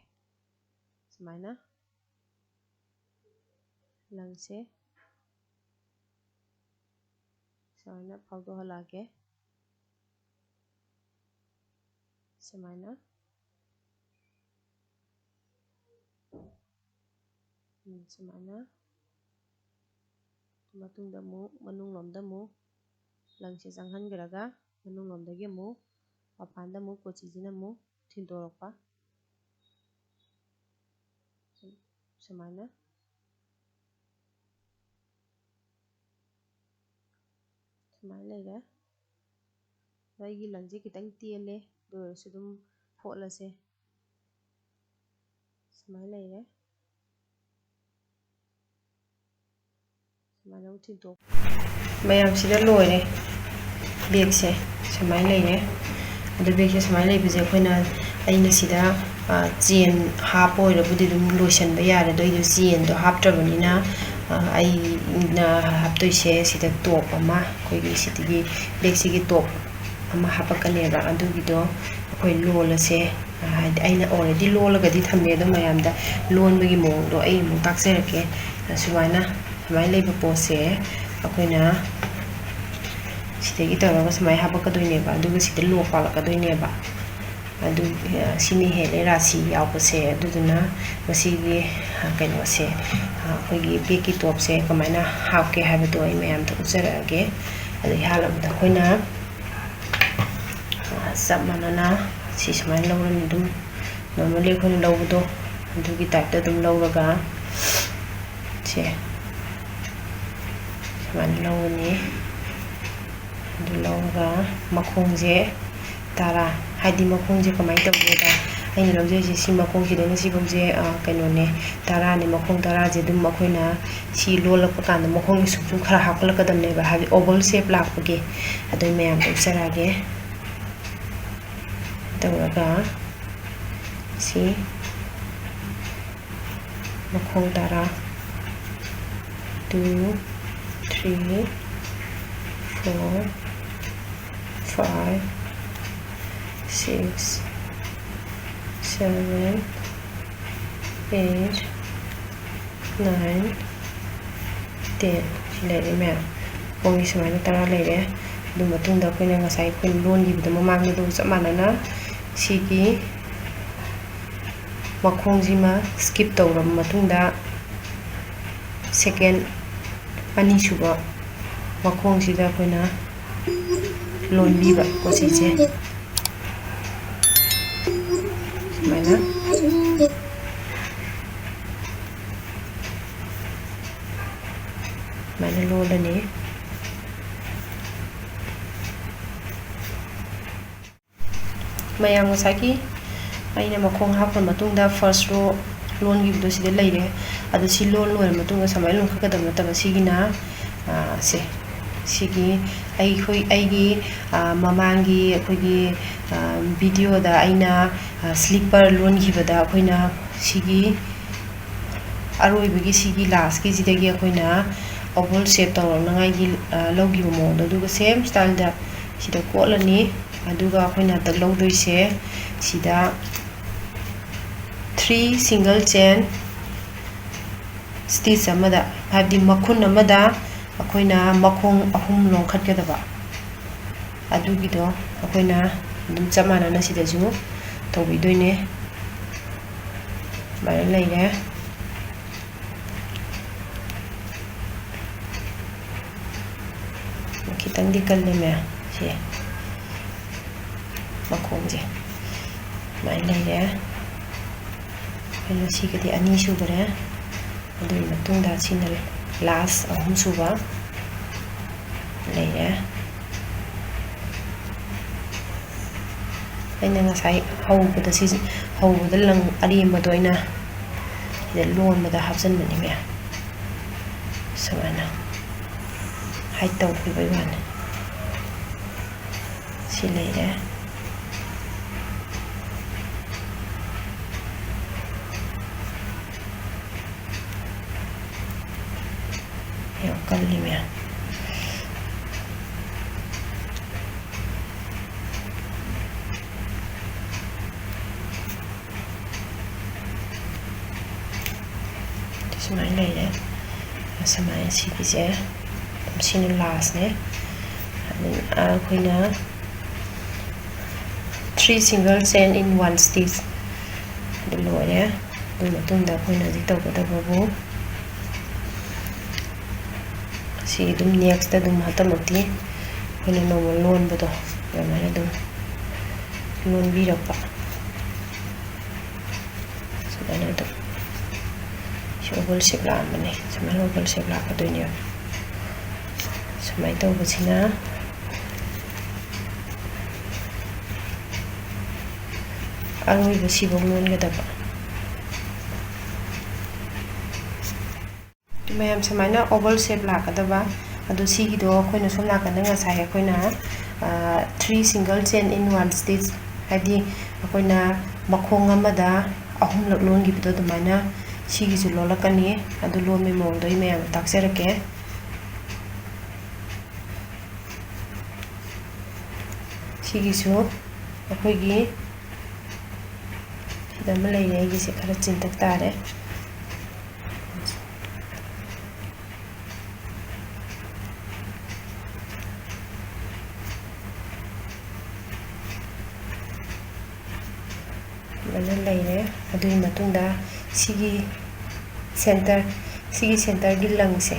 ꯁꯨꯃꯥꯏꯅ ꯂꯪꯁꯦ ꯁꯨꯃꯥꯏꯅ ꯐꯥꯎꯗꯣꯛꯍꯜꯂꯛꯑꯒꯦ꯫ ꯁꯨꯃꯥꯏꯅ꯫ ꯎꯝ, ꯁꯨꯃꯥꯏꯅ꯫ ꯃꯇꯨꯡꯗ ꯑꯃꯨꯛ ꯃꯅꯨꯡꯂꯣꯝꯗ ꯑꯃꯨꯛ ꯂꯪꯁꯦ ꯆꯪꯍꯟꯈ꯭ꯔꯒ ꯃꯅꯨꯡꯂꯣꯝꯗꯒꯤ ꯑꯃꯨꯛ ꯃꯄꯥꯟꯗ ꯑꯃꯨꯛ ꯀꯣꯆꯤꯁꯤꯅ ꯑꯃꯨꯛ ꯊꯤꯟꯗꯣꯔꯛꯄ꯫ ꯁꯨꯃꯥꯏꯅ꯫ ꯁꯨꯃꯥꯏꯅ ꯂꯩꯔꯦ꯫ ꯑꯗꯣ ꯑꯩꯒꯤ ꯂꯪꯁꯦ ꯈꯤꯇꯪ ꯇꯦꯜꯂꯦ, ꯑꯗꯨ ꯑꯣꯏꯔꯁꯨ ꯑꯗꯨꯝ ꯐꯣꯠꯂꯁꯦ꯫ ꯁꯨꯃꯥꯏꯅ ꯂꯩꯔꯦ꯫ ꯁꯨꯃꯥꯏꯅ ꯑꯃꯨꯛ ꯊꯤꯟꯇꯣꯛ-, ꯃꯌꯥꯝꯁꯤꯗ ꯂꯣꯏꯔꯦ꯫ Bagꯁꯦ ꯁꯨꯃꯥꯏꯅ ꯂꯩꯔꯦ꯫ ꯑꯗꯣ bagꯁꯦ ꯁꯨꯃꯥꯏꯅ ꯂꯩꯕꯁꯦ ꯑꯩꯈꯣꯏꯅ, ꯑꯩꯅ ꯁꯤꯗ, ꯑ, chain ꯍꯥꯞꯄ ꯑꯣꯏꯔꯕꯨꯗꯤ ꯑꯗꯨꯝ ꯂꯣꯏꯁꯤꯟꯕ ꯌꯥꯔꯦ꯫ ꯑꯗꯣ ꯑꯩꯗꯣ chainꯗꯣ ꯍꯥꯞꯇ꯭ꯔꯕꯅꯤꯅ, ꯑ, ꯑꯩꯅ ꯍꯥꯞꯇꯣꯏꯁꯦ ꯁꯤꯗ top ꯑꯃ, ꯑꯩꯈꯣꯏꯒꯤ ꯁꯤꯗꯒꯤ bagꯁꯤꯒꯤ top ꯑꯃ ꯍꯥꯞꯄꯛꯀꯅꯦꯕ꯫ ꯑꯗꯨꯒꯤꯗꯣ ꯑꯩꯈꯣꯏ ꯂꯣꯜꯂꯁꯦ꯫ ꯍꯥꯏꯗꯤ ꯑꯩꯅ already ꯂꯣꯜꯂꯒꯗꯤ ꯊꯝꯃꯦ, ꯑꯗꯣ ꯃꯌꯥꯝꯗ ꯂꯣꯟꯕꯒꯤ ꯃꯑꯣꯡꯗꯣ ꯑꯩ ꯑꯃꯨꯛ ꯇꯥꯛꯆꯔꯛꯀꯦ꯫ ꯁꯨꯃꯥꯏꯅ, ꯁꯨꯃꯥꯏꯅ ꯂꯩꯕ ꯄꯣꯠꯁꯦ ꯑꯩꯈꯣꯏꯅ ꯁꯤꯗꯒꯤ ꯇꯧꯔꯒ ꯁꯨꯃꯥꯏꯅ ꯍꯥꯄꯛꯀꯗꯣꯏꯅꯦꯕ, ꯑꯗꯨꯒ ꯁꯤꯗ lock ꯄꯥꯜꯂꯛꯀꯗꯣꯏꯅꯦꯕ꯫ ꯑꯗꯨ, ꯁꯤꯅ ꯍꯦꯜꯂꯦ ꯔꯥꯁꯤ ꯌꯥꯎꯕꯁꯦ꯫ ꯑꯗꯨꯗꯨꯅ ꯃꯁꯤꯒꯤ, ꯀꯩꯅꯣꯁꯦ, ꯑꯩꯈꯣꯏꯒꯤ bagꯀꯤ topꯁꯦ ꯀꯃꯥꯏꯅ ꯍꯥꯞꯀꯦ ꯍꯥꯏꯕꯗꯣ ꯑꯩ ꯃꯌꯥꯝꯗ ꯎꯠꯆꯔꯛꯑꯒꯦ꯫ ꯑꯗꯨ ꯌꯥꯜꯂꯕꯗ ꯑꯩꯈꯣꯏꯅ, ꯑ, ꯆꯞ ꯃꯥꯟꯅꯅ ꯁꯤ ꯁꯨꯃꯥꯏꯅ ꯂꯧꯔꯅꯤ꯫ ꯑꯗꯨꯝ normally ꯑꯩꯈꯣꯏꯅ ꯂꯧꯕꯗꯣ ꯑꯗꯨꯒꯤ type ꯇ ꯑꯗꯨꯝ ꯂꯧꯔꯒ ꯁꯦ ꯁꯨꯃꯥꯏꯅ ꯂꯧꯔꯅꯤ꯫ ꯑꯗꯨ ꯂꯧꯔꯒ ꯃꯈꯣꯡꯁꯦ ꯇꯔꯥ, ꯍꯥꯏꯗꯤ ꯃꯈꯣꯡꯁꯦ ꯀꯃꯥꯏꯅ ꯇꯧꯒꯦꯗ, ꯑꯩꯅ ꯂꯧꯖꯩꯁꯦ ꯁꯤ ꯃꯈꯣꯡꯁꯤꯗꯩꯅ ꯁꯤꯐꯧꯁꯦ, ꯑ, ꯀꯩꯅꯣꯅꯦ, ꯇꯔꯥꯅꯦ꯫ ꯃꯈꯣꯡ ꯇꯔꯥꯁꯦ ꯑꯗꯨꯝ ꯑꯩꯈꯣꯏꯅ ꯁꯤ ꯂꯣꯜꯂꯛꯄ ꯀꯥꯟꯗ ꯃꯈꯣꯡꯒꯤ ꯁꯨꯝ ꯁꯨꯝ ꯈꯔ ꯍꯥꯞꯀꯠꯂꯛꯀꯗꯕꯅꯦꯕ, ꯍꯥꯏꯗꯤ oval shape ꯂꯥꯛꯄꯒꯤ꯫ ꯑꯗꯨ ꯃꯌꯥꯝꯗꯣ ꯎꯠꯆꯔꯛꯑꯒꯦ꯫ ꯇꯧꯔꯒ ꯁꯤ ꯃꯈꯣꯡ ꯇꯔꯥ, two, three, four, five, six, seven, eight, nine, ten, ꯁꯤ ꯂꯩꯔꯦ ꯃꯌꯥꯝ꯫ ꯃꯈꯣꯡꯒꯤ ꯁꯨꯃꯥꯏꯅ ꯇꯔꯥ ꯂꯩꯔꯦ꯫ ꯑꯗꯨ ꯃꯇꯨꯡꯗ ꯑꯩꯈꯣꯏꯅ ꯉꯁꯥꯏ ꯑꯩꯈꯣꯏꯅ ꯂꯣꯟꯈꯤꯕꯗꯣ ꯃꯃꯥꯡꯗ, ꯑꯗꯨꯒ ꯆꯞ ꯃꯥꯟꯅꯅ ꯁꯤꯒꯤ ꯃꯈꯣꯡꯁꯤꯃ skip ꯇꯧꯔꯕ ꯃꯇꯨꯡꯗ, second ꯑꯅꯤꯁꯨꯕ ꯃꯈꯣꯡꯁꯤꯗ ꯑꯩꯈꯣꯏꯅ ꯂꯣꯟꯕꯤꯕ ꯀꯣꯆꯤꯁꯦ ꯁꯨꯃꯥꯏꯅ, ꯁꯨꯃꯥꯏꯅ ꯂꯣꯜꯂꯅꯤ꯫ ꯃꯌꯥꯝ ꯉꯁꯥꯏꯒꯤ ꯑꯩꯅ ꯃꯈꯣꯡ ꯍꯥꯞꯈ꯭ꯔ ꯃꯇꯨꯡꯗ first row ꯂꯣꯟꯈꯤꯕꯗꯣ ꯁꯤꯗ ꯂꯩꯔꯦ꯫ ꯑꯗꯨ ꯁꯤ ꯂꯣꯟ ꯂꯣꯏꯔ ꯃꯇꯨꯡꯗ ꯁꯨꯃꯥꯏꯅ ꯂꯣꯟꯈꯠꯀꯗꯕ ꯅꯠꯇꯕ, ꯁꯤꯒꯤꯅ, ꯑ, ꯁꯦ, ꯁꯤꯒꯤ ꯑꯩꯈꯣꯏ, ꯑꯩꯒꯤ, ꯑ, ꯃꯃꯥꯡꯒꯤ ꯑꯩꯈꯣꯏꯒꯤ, ꯑ, video ꯗ ꯑꯩꯅ, ꯑ, slipper ꯂꯣꯟꯈꯤꯕꯗ ꯑꯩꯈꯣꯏꯅ ꯁꯤꯒꯤ ꯑꯔꯣꯏꯕꯒꯤ ꯁꯤꯒꯤ last ꯀꯤꯁꯤꯗꯒꯤ ꯑꯩꯈꯣꯏꯅ oval shape ꯇꯧꯔꯛꯅꯉꯥꯏꯒꯤ, ꯑ, ꯂꯧꯈꯤꯕ ꯃꯑꯣꯡꯗꯣ, ꯑꯗꯨꯒ same style ꯗ ꯁꯤꯗ ꯀꯣꯠꯂꯅꯤ꯫ ꯑꯗꯨꯒ ꯑꯩꯈꯣꯏꯅ ꯍꯟꯗꯛ ꯂꯧꯗꯣꯏꯁꯦ ꯁꯤꯗ three single chain stitch ꯑꯃꯗ, ꯍꯥꯏꯕꯗꯤ ꯃꯈꯨꯟ ꯑꯃꯗ ꯑꯩꯈꯣꯏꯅ ꯃꯈꯣꯡ ꯑꯍꯨꯝ ꯂꯣꯟꯈꯠꯀꯗꯕ, ꯑꯗꯨꯒꯤꯗꯣ ꯑꯩꯈꯣꯏꯅ ꯑꯗꯨꯝ ꯆꯞ ꯃꯥꯟꯅꯅ ꯁꯤꯗꯁꯨ ꯇꯧꯕꯤꯗꯣꯏꯅꯦ꯫ ꯑꯗꯨꯃꯥꯏꯅ ꯂꯩꯔꯦ꯫ ꯈꯤꯇꯪꯗꯤ ꯀꯜꯂꯦ ꯃꯌꯥꯝ꯫ ꯁꯤ ꯃꯈꯣꯡꯁꯦ ꯁꯨꯃꯥꯏꯅ ꯂꯩꯔꯦ꯫ ꯑꯩꯈꯣꯏꯅ ꯁꯤꯒꯗꯤ ꯑꯅꯤ ꯁꯨꯈ꯭ꯔꯦ꯫ ꯑꯗꯨꯒꯤ ꯃꯇꯨꯡꯗ ꯁꯤꯅ last ꯑꯍꯨꯝꯁꯨꯕ ꯂꯩꯔꯦ꯫ ꯑꯩꯅ ꯉꯁꯥꯏ ꯍꯧꯕꯗ ꯁꯤ, ꯍꯧꯕꯗ ꯂꯪ ꯑꯔꯦꯝꯕꯗꯣ ꯑꯩꯅ ꯁꯤꯗ ꯂꯣꯟꯕꯗ ꯍꯥꯞꯆꯤꯟꯕꯅꯤ ꯃꯌꯥꯝ꯫ ꯁꯨꯃꯥꯏꯅ hide ꯇꯧꯈꯤꯕꯩ ꯋꯥꯅꯤ꯫ ꯁꯤ ꯂꯩꯔꯦ꯫ ꯌꯥꯝ ꯀꯜꯂꯤ ꯃꯌꯥꯝ꯫ ꯁꯨꯃꯥꯏꯅ ꯂꯩꯔꯦ꯫ ꯁꯨꯃꯥꯏꯅ ꯁꯤꯒꯤꯁꯦ, ꯁꯤꯅ lastꯅꯦ꯫ ꯑꯗꯨ ꯑꯩꯈꯣꯏꯅ three single chain in one stitch꯫ ꯑꯗꯨ ꯂꯣꯏꯔꯦ꯫ ꯑꯗꯨ ꯃꯇꯨꯡꯗ ꯑꯩꯈꯣꯏꯅ ꯍꯧꯖꯤꯛ ꯇꯧꯒꯗꯕꯕꯨ ꯁꯤ ꯑꯗꯨꯝ nextꯇ ꯑꯗꯨꯝ ꯍꯟꯇꯃꯛꯇꯤ ꯑꯩꯈꯣꯏꯅ normal ꯂꯣꯟꯕꯗꯣ ꯑꯗꯨꯃꯥꯏꯅ ꯑꯗꯨꯝ ꯂꯣꯟꯕꯤꯔꯛꯄ꯫ ꯁꯨꯃꯥꯏꯅ ꯑꯗꯨꯝ ꯁꯤ oval shape ꯂꯥꯛꯑꯝꯕꯅꯦ꯫ ꯁꯨꯃꯥꯏꯅ oval shape ꯂꯥꯛꯀꯗꯣꯏꯅꯦꯕ꯫ ꯁꯨꯃꯥꯏꯅ ꯇꯧꯕꯁꯤꯅ ꯑꯔꯣꯏꯕ ꯁꯤꯐꯧ ꯂꯣꯟꯒꯗꯕ꯫ ꯃꯌꯥꯝ ꯁꯨꯃꯥꯏꯅ oval shape ꯂꯥꯛꯀꯗꯕ꯫ ꯑꯗꯣ ꯁꯤꯒꯤꯗꯣ ꯑꯩꯈꯣꯏꯅ ꯁꯣꯝ ꯅꯥꯀꯟꯗ ꯉꯁꯥꯏ ꯑꯩꯈꯣꯏꯅ, ꯑ, three single chain in one stitch, ꯍꯥꯏꯗꯤ ꯑꯩꯈꯣꯏꯅ ꯃꯈꯣꯡ ꯑꯃꯗ ꯑꯍꯨꯝꯂꯛ ꯂꯣꯟꯈꯤꯕꯗꯣ ꯑꯗꯨꯃꯥꯏꯅ ꯁꯤꯒꯤꯁꯨ ꯂꯣꯜꯂꯛꯀꯅꯤ꯫ ꯑꯗꯨ ꯂꯣꯟꯕꯒꯤ ꯃꯑꯣꯡꯗꯣ ꯑꯩ ꯃꯌꯥꯝꯗ ꯇꯥꯛꯆꯔꯛꯀꯦ꯫ ꯁꯤꯒꯤꯁꯨ ꯑꯩꯈꯣꯏꯒꯤ ꯁꯤꯗ ꯑꯃ ꯂꯩꯔꯦ, ꯑꯩꯒꯤꯁꯦ ꯈꯔ ꯆꯤꯟꯇꯛ ꯇꯥꯔꯦ꯫ ꯁꯨꯃꯥꯏꯅ ꯂꯩꯔꯦ꯫ ꯑꯗꯨꯒꯤ ꯃꯇꯨꯡꯗ ꯁꯤꯒꯤ centre, ꯁꯤꯒꯤ centreꯒꯤ ꯂꯪꯁꯦ,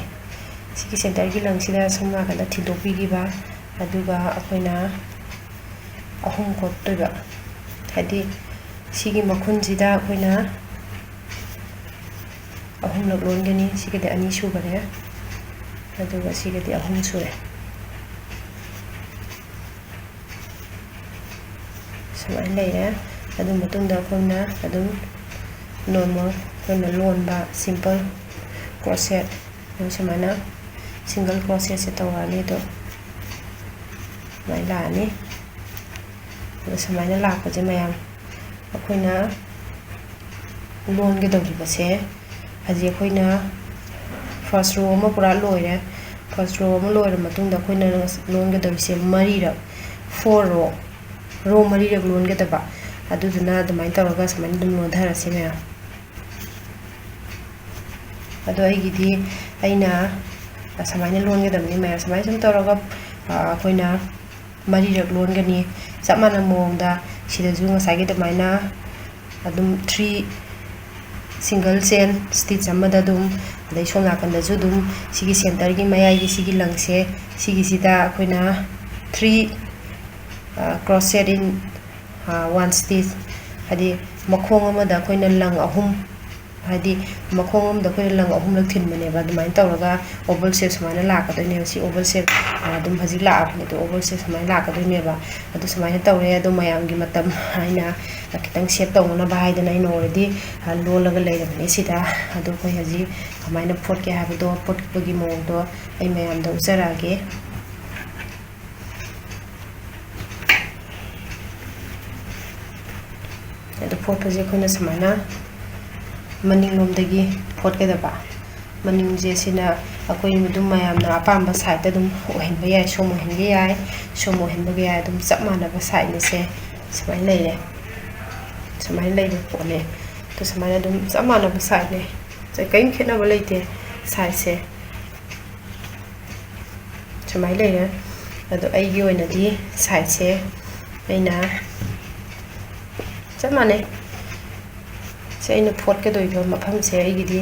ꯁꯤꯒꯤ centreꯒꯤ ꯂꯪꯁꯤꯗ ꯁꯣꯝ ꯅꯥꯀꯟꯗ ꯊꯤꯟꯗꯣꯛꯄꯤꯈꯤꯕ, ꯑꯗꯨꯒ ꯑꯩꯈꯣꯏꯅ ꯑꯍꯨꯝ ꯀꯣꯠꯇꯣꯏꯕ꯫ ꯍꯥꯏꯗꯤ ꯁꯤꯒꯤ ꯃꯈꯨꯟꯁꯤꯗ ꯑꯩꯈꯣꯏꯅ ꯑꯍꯨꯝꯂꯛ ꯂꯣꯟꯒꯅꯤ꯫ ꯁꯤꯒꯗꯤ ꯑꯅꯤ ꯁꯨꯈꯔꯦ, ꯑꯗꯨꯒ ꯁꯤꯒꯗꯤ ꯑꯍꯨꯝ ꯁꯨꯔꯦ꯫ ꯁꯨꯃꯥꯏꯅ ꯂꯩꯔꯦ꯫ ꯑꯗꯨ ꯃꯇꯨꯡꯗ ꯑꯩꯈꯣꯏꯅ ꯑꯗꯨꯝ normal ꯑꯩꯈꯣꯏꯅ ꯂꯣꯟꯕ simple crochet ꯑꯗꯨꯝ ꯁꯨꯃꯥꯏꯅ single crochetꯁꯦ ꯇꯧꯔꯛꯑꯅꯤ꯫ ꯑꯗꯣ ꯁꯨꯃꯥꯏꯅ ꯂꯥꯛꯑꯅꯤ꯫ ꯑꯗꯣ ꯁꯨꯃꯥꯏꯅ ꯂꯥꯛꯄꯁꯦ ꯃꯌꯥꯝ ꯑꯩꯈꯣꯏꯅ ꯂꯣꯟꯒꯗꯧꯔꯤꯕꯁꯦ, ꯍꯧꯖꯤꯛ ꯑꯩꯈꯣꯏꯅ first row ꯑꯃ ꯄꯨꯔꯥ ꯂꯣꯏꯔꯦ꯫ First row ꯑꯃ ꯂꯣꯏꯔ ꯃꯇꯨꯡꯗ ꯑꯩꯈꯣꯏꯅ ꯂꯣꯟꯒꯗꯧꯔꯤꯁꯦ ꯃꯔꯤꯔꯛ, four row, row ꯃꯔꯤꯔꯛ ꯂꯣꯟꯒꯗꯕ꯫ ꯑꯗꯨꯗꯨꯅ ꯑꯗꯨꯃꯥꯏꯅ ꯇꯧꯔꯒ ꯁꯨꯃꯥꯏꯅ ꯑꯗꯨꯝ ꯂꯣꯟꯊꯔꯁꯤ ꯃꯌꯥꯝ꯫ ꯑꯗꯣ ꯑꯩꯒꯤꯗꯤ ꯑꯩꯅ ꯁꯨꯃꯥꯏꯅ ꯂꯣꯟꯒꯗꯕꯅꯤ ꯃꯌꯥꯝ꯫ ꯁꯨꯃꯥꯏꯅ ꯁꯨꯝ ꯇꯧꯔꯒ, ꯑ, ꯑꯩꯈꯣꯏꯅ ꯃꯔꯤꯔꯛ ꯂꯣꯟꯒꯅꯤ꯫ ꯆꯞ ꯃꯥꯟꯅꯕ ꯃꯑꯣꯡꯗ ꯁꯤꯗꯁꯨ ꯉꯁꯥꯏꯒꯤ ꯑꯗꯨꯃꯥꯏꯅ ꯑꯗꯨꯝ three single chain stitch ꯑꯃꯗ ꯑꯗꯨꯝ, ꯑꯗꯩ ꯁꯣꯝ ꯅꯥꯀꯟꯗꯁꯨ ꯑꯗꯨꯝ ꯁꯤꯒꯤ centreꯒꯤ ꯃꯌꯥꯏꯒꯤ ꯁꯤꯒꯤ ꯂꯪꯁꯦ, ꯁꯤꯒꯤꯁꯤꯗ ꯑꯩꯈꯣꯏꯅ three, ꯑ, crochet in, ꯑ, one stitch, ꯍꯥꯏꯗꯤ ꯃꯈꯣꯡ ꯑꯃꯗ ꯑꯩꯈꯣꯏꯅ ꯂꯪ ꯑꯍꯨꯝ, ꯍꯥꯏꯗꯤ ꯃꯈꯣꯡ ꯑꯃꯗ ꯑꯩꯈꯣꯏꯅ ꯂꯪ ꯑꯍꯨꯝꯂꯛ ꯊꯤꯟꯕꯅꯦꯕ꯫ ꯑꯗꯨꯃꯥꯏꯅ ꯇꯧꯔꯒ oval shape ꯁꯨꯃꯥꯏꯅ ꯂꯥꯛꯀꯗꯣꯏꯅꯦꯕ꯫ ꯁꯤ oval shape, ꯑ, ꯑꯗꯨꯝ ꯍꯧꯖꯤꯛ ꯂꯥꯛꯑꯕꯅꯦ, ꯑꯗꯣ oval shape ꯁꯨꯃꯥꯏꯅ ꯂꯥꯛꯀꯗꯣꯏꯅꯦꯕ꯫ ꯑꯗꯨ ꯁꯨꯃꯥꯏꯅ ꯇꯧꯔꯦ꯫ ꯑꯗꯣ ꯃꯌꯥꯝꯒꯤ ꯃꯇꯝ ꯑꯩꯅ ꯈꯤꯇꯪ save ꯇꯧꯅꯅꯕ ꯍꯥꯏꯗꯅ ꯑꯩꯅ already, ꯑ, ꯂꯣꯜꯂꯒ ꯂꯩꯔꯕꯅꯦ ꯁꯤꯗ꯫ ꯑꯗꯣ ꯑꯩꯈꯣꯏ ꯍꯧꯖꯤꯛ ꯀꯃꯥꯏꯅ ꯐꯣꯠꯀꯦ ꯍꯥꯏꯕꯗꯣ, ꯐꯣꯠꯄꯒꯤ ꯃꯑꯣꯡꯗꯣ ꯑꯩ ꯃꯌꯥꯝꯗ ꯎꯠꯆꯔꯛꯑꯒꯦ꯫ ꯑꯗꯨ ꯐꯣꯠꯄꯁꯦ ꯑꯩꯈꯣꯏꯅ ꯁꯨꯃꯥꯏꯅ ꯃꯅꯤꯡꯂꯣꯝꯗꯒꯤ ꯐꯣꯠꯀꯗꯕ꯫ ꯃꯅꯤꯡꯁꯦ ꯁꯤꯅ ꯑꯩꯈꯣꯏ ꯑꯗꯨꯝ ꯃꯌꯥꯝꯅ ꯑꯄꯥꯝꯕ side ꯑꯗꯨꯝ ꯑꯣꯏꯍꯟꯕ ꯌꯥꯏ, ꯁꯣꯝ ꯑꯣꯏꯍꯟꯒꯦ ꯌꯥꯏ, ꯁꯣꯝ ꯑꯣꯏꯍꯟꯕꯒ ꯌꯥꯏ, ꯑꯗꯨꯝ ꯆꯞ ꯃꯥꯟꯅꯕ sideꯅꯤ ꯁꯦ꯫ ꯁꯨꯃꯥꯏꯅ ꯂꯩꯔꯦ, ꯁꯨꯃꯥꯏꯅ ꯂꯩꯕ ꯄꯣꯠꯅꯦ꯫ ꯑꯗꯣ ꯁꯨꯃꯥꯏꯅ ꯑꯗꯨꯝ ꯆꯞ ꯃꯥꯟꯅꯕ sideꯅꯦ, ꯀꯔꯤꯝ ꯈꯦꯠꯅꯕ ꯂꯩꯇꯦ sideꯁꯦ꯫ ꯁꯨꯃꯥꯏꯅ ꯂꯩꯔꯦ꯫ ꯑꯗꯣ ꯑꯩꯒꯤ ꯑꯣꯏꯅꯗꯤ sideꯁꯦ ꯑꯩꯅ ꯆꯞ ꯃꯥꯟꯅꯩ꯫ ꯁꯦ ꯑꯩꯅ ꯐꯣꯠꯀꯗꯣꯏꯕ ꯃꯐꯝꯁꯦ ꯑꯩꯒꯤꯗꯤ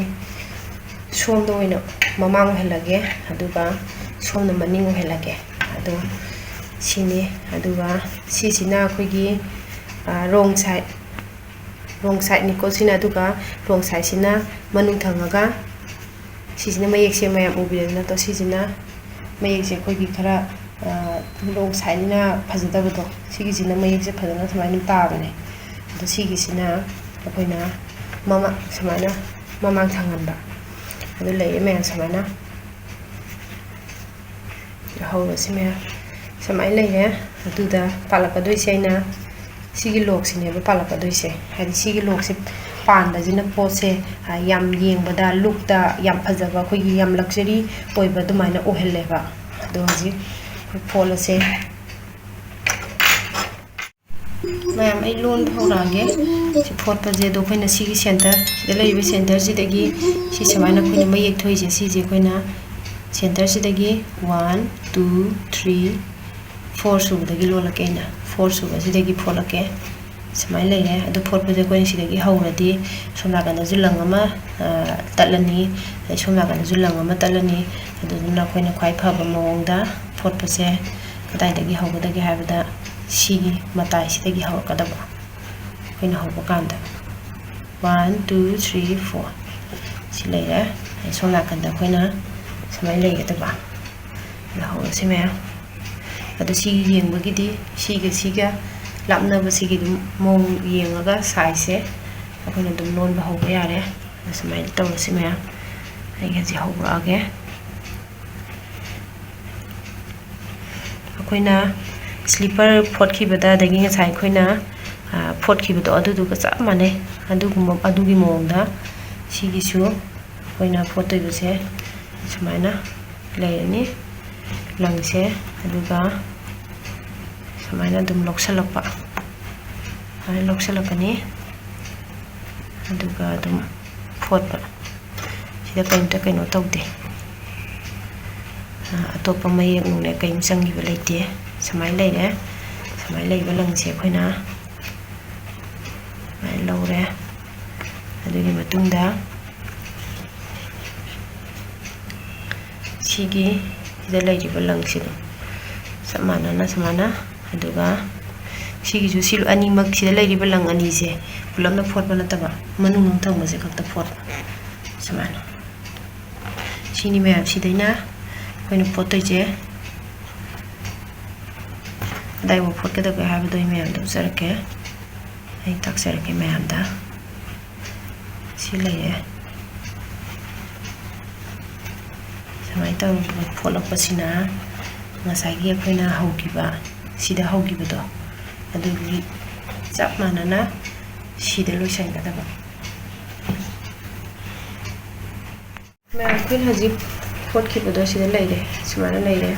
ꯁꯣꯝꯗ ꯑꯣꯏꯅ ꯃꯃꯥꯡ ꯑꯣꯏꯍꯜꯂꯒꯦ, ꯑꯗꯨꯒ ꯁꯣꯝꯅ ꯃꯅꯤꯡ ꯑꯣꯏꯍꯜꯂꯒꯦ꯫ ꯑꯗꯣ ꯁꯤꯅꯤ꯫ ꯑꯗꯨꯒ ꯁꯤꯁꯤꯅ ꯑꯩꯈꯣꯏꯒꯤ, ꯑ, wrong side, wrong sideꯅꯤꯀꯣ ꯁꯤꯅ꯫ ꯑꯗꯨꯒ wrong sideꯁꯤꯅ ꯃꯅꯨꯡ ꯊꯪꯉꯒ, ꯁꯤꯁꯤꯅ ꯃꯌꯦꯛꯁꯦ ꯃꯌꯥꯝ ꯎꯕꯤꯔꯦꯗꯅ꯫ ꯑꯗꯣ ꯁꯤꯁꯤꯅ ꯃꯌꯦꯛꯁꯦ ꯑꯩꯈꯣꯏꯒꯤ ꯈꯔ, ꯑ, wrong sideꯅꯤꯅ ꯐꯖꯗꯕꯗꯣ, ꯁꯤꯒꯤꯁꯤꯅ ꯃꯌꯦꯛꯁꯦ ꯐꯖꯅ ꯁꯨꯃꯥꯏꯅ ꯑꯗꯨꯝ ꯇꯥꯕꯅꯦ꯫ ꯑꯗꯣ ꯁꯤꯒꯤꯁꯤꯅ ꯑꯩꯈꯣꯏꯅ ꯃꯃꯥ-, ꯁꯨꯃꯥꯏꯅ ꯃꯃꯥꯡ ꯊꯪꯍꯟꯕ꯫ ꯑꯗꯨ ꯂꯩꯔꯦ ꯃꯌꯥꯝ ꯁꯨꯃꯥꯏꯅ꯫ ꯍꯧꯔꯁꯤ ꯃꯌꯥꯝ꯫ ꯁꯨꯃꯥꯏꯅ ꯂꯩꯔꯦ꯫ ꯑꯗꯨꯗ ꯄꯥꯜꯂꯛꯀꯗꯣꯏꯁꯦ ꯑꯩꯅ ꯁꯤꯒꯤ ꯂꯣꯛꯁꯤꯅꯦꯕ ꯄꯥꯜꯂꯛꯀꯗꯣꯏꯁꯦ꯫ ꯍꯥꯏꯗꯤ ꯁꯤꯒꯤ ꯂꯣꯛꯁꯦ ꯄꯥꯟꯕꯁꯤꯅ ꯄꯣꯠꯁꯦ, ꯑ, ꯌꯥꯝ ꯌꯦꯡꯕꯗ, ꯂꯨꯛꯇ ꯌꯥꯝ ꯐꯖꯕ, ꯑꯩꯈꯣꯏꯒꯤ ꯌꯥꯝ luxury ꯑꯣꯏꯕ ꯑꯗꯨꯃꯥꯏꯅ ꯑꯣꯏꯍꯜꯂꯦꯕ꯫ ꯑꯗꯣ ꯍꯧꯖꯤꯛ ꯑꯩꯈꯣꯏ ꯐꯣꯠꯂꯁꯦ꯫ ꯃꯌꯥꯝ, ꯑꯩ ꯂꯣꯟꯕ ꯍꯧꯔꯛꯑꯒꯦ꯫ ꯁꯤ ꯐꯣꯠꯄꯁꯦ, ꯑꯗꯣ ꯑꯩꯈꯣꯏꯅ ꯁꯤꯒꯤ centre, ꯁꯤꯗ ꯂꯩꯔꯤꯕ centreꯁꯤꯗꯒꯤ ꯁꯤ ꯁꯨꯃꯥꯏꯅ ꯑꯩꯈꯣꯏꯅ ꯃꯌꯦꯛ ꯊꯣꯛꯏꯁꯦ, ꯁꯤꯁꯦ ꯑꯩꯈꯣꯏꯅ centreꯁꯤꯗꯒꯤ one, two, three, four ꯁꯨꯕꯗꯒꯤ ꯂꯣꯜꯂꯛꯀꯦ ꯑꯩꯅ꯫ Four ꯁꯨꯕꯁꯤꯗꯒꯤ ꯐꯣꯠꯂꯛꯀꯦ꯫ ꯁꯨꯃꯥꯏꯅ ꯂꯩꯔꯦ꯫ ꯑꯗꯨ ꯐꯣꯠꯄꯁꯦ ꯑꯩꯈꯣꯏꯅ ꯁꯤꯗꯒꯤ ꯍꯧꯔꯗꯤ ꯁꯣꯝ ꯅꯥꯀꯟꯗꯁꯨ ꯂꯪ ꯑꯃ, ꯑ, ꯇꯠꯂꯅꯤ, ꯑꯗꯩ ꯁꯣꯝ ꯅꯥꯀꯟꯗꯁꯨ ꯂꯪ ꯑꯃ ꯇꯠꯂꯅꯤ꯫ ꯑꯗꯨꯗꯨꯅ ꯑꯩꯈꯣꯏꯅ ꯈ꯭ꯋꯥꯏ ꯐꯕ ꯃꯑꯣꯡꯗ ꯐꯣꯠꯄꯁꯦ ꯀꯗꯥꯏꯗꯒꯤ ꯍꯧꯒꯗꯒꯦ ꯍꯥꯏꯕꯗ ꯁꯤꯒꯤ ꯃꯇꯥꯏꯁꯤꯗꯒꯤ ꯍꯧꯔꯛꯀꯗꯕ꯫ ꯑꯩꯈꯣꯏꯅ ꯍꯧꯕ ꯀꯥꯟꯗ one, two, three, four ꯁꯤ ꯂꯩꯔꯦ꯫ ꯑꯗꯩ ꯁꯣꯝ ꯅꯥꯀꯟꯗ ꯑꯩꯈꯣꯏꯅ ꯁꯨꯃꯥꯏꯅ ꯂꯩꯒꯗꯕ꯫ ꯑꯗ ꯍꯧꯔꯁꯤ ꯃꯌꯥꯝ꯫ ꯑꯗꯣ ꯁꯤ ꯌꯦꯡꯕꯒꯤꯗꯤ ꯁꯤꯒ ꯁꯤꯒ ꯂꯥꯞꯅꯕꯁꯤꯒꯤ ꯑꯗꯨꯝ ꯃꯑꯣꯡ ꯌꯦꯡꯉꯒ sizeꯁꯦ ꯑꯩꯈꯣꯏꯅ ꯑꯗꯨꯝ ꯂꯣꯟꯕ ꯍꯧꯕ ꯌꯥꯔꯦ꯫ ꯑꯗ ꯁꯨꯃꯥꯏꯅ ꯇꯧꯔꯁꯤ ꯃꯌꯥꯝ꯫ ꯑꯩ ꯍꯧꯖꯤꯛ ꯍꯧꯔꯛꯑꯒꯦ꯫ ꯑꯩꯈꯣꯏꯅ slipper ꯐꯣꯠꯈꯤꯕꯗ, ꯑꯗꯒꯤ ꯉꯁꯥꯏ ꯑꯩꯈꯣꯏꯅ, ꯑ, ꯐꯣꯠꯈꯤꯕꯗꯣ, ꯑꯗꯨꯗꯨꯒ ꯆꯞ ꯃꯥꯟꯅꯩ꯫ ꯑꯗꯨꯒꯨꯝꯕ, ꯑꯗꯨꯒꯤ ꯃꯑꯣꯡꯗ ꯁꯤꯒꯤꯁꯨ ꯑꯩꯈꯣꯏꯅ ꯐꯣꯠꯇꯣꯏꯕꯁꯦ ꯁꯨꯃꯥꯏꯅ ꯂꯩꯔꯅꯤ, ꯂꯪꯁꯦ꯫ ꯑꯗꯨꯒ ꯁꯨꯃꯥꯏꯅ ꯑꯗꯨꯝ ꯂꯧꯁꯜꯂꯛꯄ, ꯁꯨꯃꯥꯏꯅ ꯂꯧꯁꯜꯂꯛꯀꯅꯤ꯫ ꯑꯗꯨꯒ ꯑꯗꯨꯝ ꯐꯣꯠꯄ꯫ ꯁꯤꯗ ꯀꯔꯤꯝꯇ ꯀꯩꯅꯣ ꯇꯧꯗꯦ꯫ ꯑ, ꯑꯇꯣꯞꯄ ꯃꯌꯦꯛ ꯅꯨꯡꯂꯦꯛ ꯀꯔꯤꯝ ꯆꯪꯈꯤꯕ ꯂꯩꯇꯦ꯫ ꯁꯨꯃꯥꯏꯅ ꯂꯩꯔꯦ꯫ ꯁꯨꯃꯥꯏꯅ ꯂꯩꯕ ꯂꯪꯁꯦ ꯑꯩꯈꯣꯏꯅ ꯁꯨꯃꯥꯏꯅ ꯂꯧꯔꯦ꯫ ꯑꯗꯨꯒꯤ ꯃꯇꯨꯡꯗ ꯁꯤꯒꯤ ꯁꯤꯗ ꯂꯩꯔꯤꯕ ꯂꯪꯁꯤꯗꯣ ꯆꯞ ꯃꯥꯟꯅꯅ ꯁꯨꯃꯥꯏꯅ, ꯑꯗꯨꯒ ꯁꯤꯒꯤꯁꯨ, ꯁꯤ ꯑꯅꯤꯃꯛ, ꯁꯤꯗ ꯂꯩꯔꯤꯕ ꯂꯪ ꯑꯅꯤꯁꯦ ꯄꯨꯂꯞꯅ ꯐꯣꯠꯄ ꯅꯠꯇꯕ, ꯃꯅꯨꯡ ꯃꯅꯨꯡ ꯊꯪꯕꯁꯦ ꯈꯛꯇ ꯐꯣꯠꯄ꯫ ꯁꯨꯃꯥꯏꯅ꯫ ꯁꯤꯅꯤ ꯃꯌꯥꯝ, ꯁꯤꯗꯩꯅ ꯑꯩꯈꯣꯏꯅ ꯐꯣꯠꯇꯣꯏꯁꯦ꯫ ꯀꯗꯥꯏꯐꯥꯎ ꯐꯣꯠꯀꯗꯒꯦ ꯍꯥꯏꯕꯗꯣ ꯑꯩ ꯃꯌꯥꯝꯗ ꯎꯠꯆꯔꯛꯀꯦ, ꯑꯩ ꯇꯥꯛꯆꯔꯛꯀꯦ ꯃꯌꯥꯝꯗ꯫ ꯁꯤ ꯂꯩꯔꯦ꯫ ꯁꯨꯃꯥꯏꯅ ꯇꯧꯔꯒ ꯐꯣꯠꯂꯛꯄꯁꯤꯅ ꯉꯁꯥꯏꯒꯤ ꯑꯩꯈꯣꯏꯅ ꯍꯧꯈꯤꯕ, ꯁꯤꯗ ꯍꯧꯈꯤꯕꯗꯣ, ꯑꯗꯨꯒꯤ ꯆꯞ ꯃꯥꯟꯅꯅ ꯁꯤꯗ ꯂꯣꯏꯁꯤꯟꯒꯗꯕ꯫ ꯃꯌꯥꯝ, ꯑꯩꯈꯣꯏꯅ ꯍꯧꯖꯤꯛ ꯐꯣꯠꯈꯤꯕꯗꯣ ꯁꯤꯗ ꯂꯩꯔꯦ, ꯁꯨꯃꯥꯏꯅ ꯂꯩꯔꯦ꯫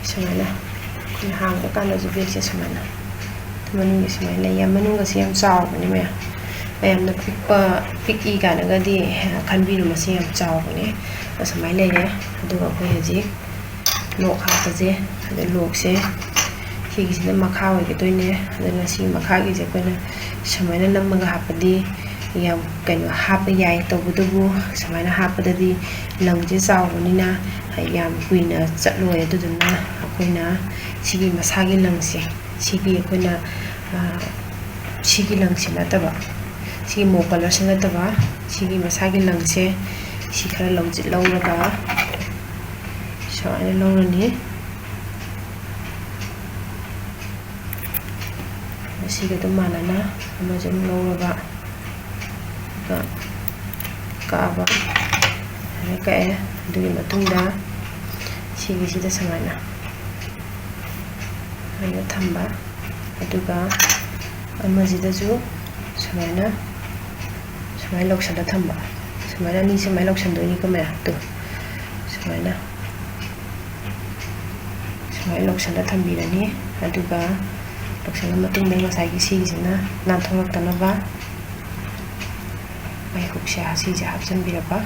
ꯁꯨꯃꯥꯏꯅ ꯑꯩꯈꯣꯏꯅ ꯍꯥꯡꯕ ꯀꯥꯟꯗꯁꯨ ꯕꯦꯒꯁꯦ ꯁꯨꯃꯥꯏꯅ ꯃꯅꯨꯡꯒꯤ ꯁꯨꯃꯥꯏꯅ ꯂꯩ꯫ ꯌꯥꯝ, ꯃꯅꯨꯡꯒꯁꯦ ꯌꯥꯝ ꯆꯥꯎꯕꯅꯦ ꯃꯌꯥꯝ꯫ ꯃꯌꯥꯝꯅ ꯄꯤꯛꯄ, ꯄꯤꯛꯏ ꯀꯥꯏꯅꯒꯗꯤ ꯈꯟꯕꯤꯅꯨ, ꯃꯁꯤ ꯌꯥꯝ ꯆꯥꯎꯕꯅꯦ꯫ ꯑꯁꯨꯃꯥꯏꯅ ꯂꯩꯔꯦ꯫ ꯑꯗꯨꯒ ꯑꯩꯈꯣꯏ ꯍꯧꯖꯤꯛ ꯂꯣꯛ ꯍꯥꯞꯄꯁꯦ꯫ ꯑꯗꯩ ꯂꯣꯛꯁꯦ ꯁꯤꯒꯤꯁꯤꯅ ꯃꯈꯥ ꯑꯣꯏꯒꯗꯣꯏꯅꯦ꯫ ꯑꯗꯨꯅ ꯁꯤ ꯃꯈꯥꯒꯤꯁꯦ ꯑꯩꯈꯣꯏꯅ ꯁꯨꯃꯥꯏꯅ ꯅꯝꯃꯒ ꯍꯥꯞꯄꯗꯤ ꯌꯥꯝ, ꯀꯩꯅꯣ, ꯍꯥꯞꯄ ꯌꯥꯏ꯫ ꯇꯧꯕꯇꯕꯨ ꯁꯨꯃꯥꯏꯅ ꯍꯥꯞꯄꯗꯗꯤ ꯂꯪꯁꯦ ꯆꯥꯎꯕꯅꯤꯅ ꯌꯥꯝ ꯀꯨꯏꯅ ꯆꯠꯂꯣꯏ꯫ ꯑꯗꯨꯗꯨꯅ ꯑꯩꯈꯣꯏꯅ ꯁꯤꯒꯤ ꯃꯁꯥꯒꯤ ꯂꯪꯁꯦ, ꯁꯤꯒꯤ ꯑꯩꯈꯣꯏꯅ, ꯑ, ꯁꯤꯒꯤ ꯂꯪꯁꯦ ꯅꯠꯇꯕ, ꯁꯤꯒꯤ ꯃꯣꯞ ꯀꯂꯔꯁꯦ ꯅꯠꯇꯕ, ꯁꯤꯒꯤ ꯃꯁꯥꯒꯤ ꯂꯪꯁꯦ, ꯁꯤ ꯈꯔ ꯂꯧꯖꯤꯠ ꯂꯧꯔꯒ ꯁꯨꯃꯥꯏꯅ ꯂꯧꯔꯅꯤ꯫ ꯑꯁꯤꯒ ꯑꯗꯨꯝ ꯃꯥꯟꯅꯅ ꯑꯃꯁꯨ ꯑꯗꯨꯝ ꯂꯧꯔꯒ ꯀꯛꯑꯕ, ꯁꯨꯃꯥꯏꯅ ꯀꯛꯑꯦ꯫ ꯑꯗꯨꯒꯤ ꯃꯇꯨꯡꯗ ꯁꯤꯒꯤꯁꯤꯗ ꯁꯨꯃꯥꯏꯅ, ꯁꯨꯃꯥꯏꯅ ꯊꯝꯕ, ꯑꯗꯨꯒ ꯑꯃꯁꯤꯗꯁꯨ ꯁꯨꯃꯥꯏꯅ, ꯁꯨꯃꯥꯏꯅ ꯂꯧꯁꯜꯂ ꯊꯝꯕ꯫ ꯁꯨꯃꯥꯏꯅ ꯑꯅꯤ ꯁꯨꯃꯥꯏꯅ ꯂꯧꯁꯟꯗꯣꯏꯅꯤꯀꯣ ꯃꯌꯥꯝ꯫ ꯇꯨ, ꯁꯨꯃꯥꯏꯅ, ꯁꯨꯃꯥꯏꯅ ꯂꯧꯁꯜꯂ ꯊꯝꯕꯤꯔꯅꯤ꯫ ꯑꯗꯨꯒ ꯂꯧꯁꯜꯂ ꯃꯇꯨꯡꯗ ꯉꯁꯥꯏꯒꯤ ꯁꯤꯒꯤꯁꯤꯅ ꯅꯥꯟꯊꯣꯛꯂꯛꯇꯅꯕ ꯃꯥꯏ ꯍꯨꯛꯁꯦ ꯑꯁꯤꯁꯦ ꯍꯥꯞꯆꯤꯟꯕꯤꯔꯕ꯫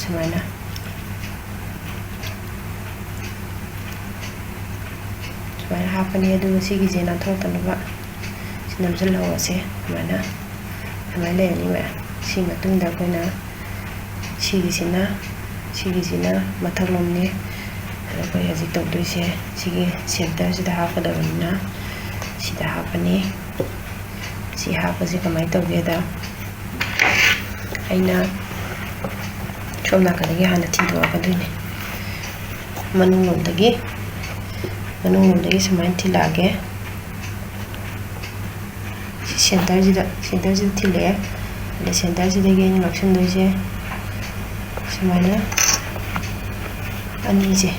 ꯁꯨꯃꯥꯏꯅ, ꯁꯨꯃꯥꯏꯅ ꯍꯥꯞꯄꯅꯤ꯫ ꯑꯗꯨꯒ ꯁꯤꯒꯤꯁꯦ ꯅꯥꯟꯊꯣꯛꯇꯅꯕ ꯁꯤ ꯅꯝꯁꯤꯜꯍꯧꯔꯁꯦ꯫ ꯁꯨꯃꯥꯏꯅ, ꯁꯨꯃꯥꯏꯅ ꯂꯩꯔꯅꯤ ꯃꯌꯥꯝ꯫ ꯁꯤ ꯃꯇꯨꯡꯗ ꯑꯩꯈꯣꯏꯅ ꯁꯤꯒꯤꯁꯤꯅ ꯁꯤꯒꯤꯁꯤꯅ ꯃꯊꯛꯂꯣꯝꯅꯤ꯫ ꯑꯗꯣ ꯑꯩꯈꯣꯏ ꯍꯧꯖꯤꯛ ꯇꯧꯗꯣꯏꯁꯦ ꯁꯤꯒꯤ centreꯁꯤꯗ ꯍꯥꯞꯀꯗꯕꯅꯤꯅ ꯁꯤꯗ ꯍꯥꯞꯄꯅꯤ꯫ ꯁꯤ ꯍꯥꯞꯄꯁꯦ ꯀꯃꯥꯏꯅ ꯇꯧꯒꯦꯗ, ꯑꯩꯅ ꯁꯣꯝ ꯅꯥꯀꯟꯗꯒꯤ ꯍꯥꯟꯅ ꯊꯤꯟꯗꯣꯛꯑꯒꯗꯣꯏꯅꯦ꯫ ꯃꯅꯨꯡꯂꯣꯝꯗꯒꯤ, ꯃꯅꯨꯡꯂꯣꯝꯗꯒꯤ ꯁꯨꯃꯥꯏꯅ ꯊꯤꯜꯂꯛꯑꯒꯦ꯫ ꯁꯤ centreꯁꯤꯗ, centreꯁꯤꯗ ꯊꯤꯜꯂꯛꯑꯦ꯫ ꯑꯗ centreꯁꯤꯗꯒꯤ ꯑꯩꯅ ꯂꯧꯁꯤꯟꯗꯣꯏꯁꯦ ꯁꯨꯃꯥꯏꯅ ꯑꯅꯤꯁꯦ꯫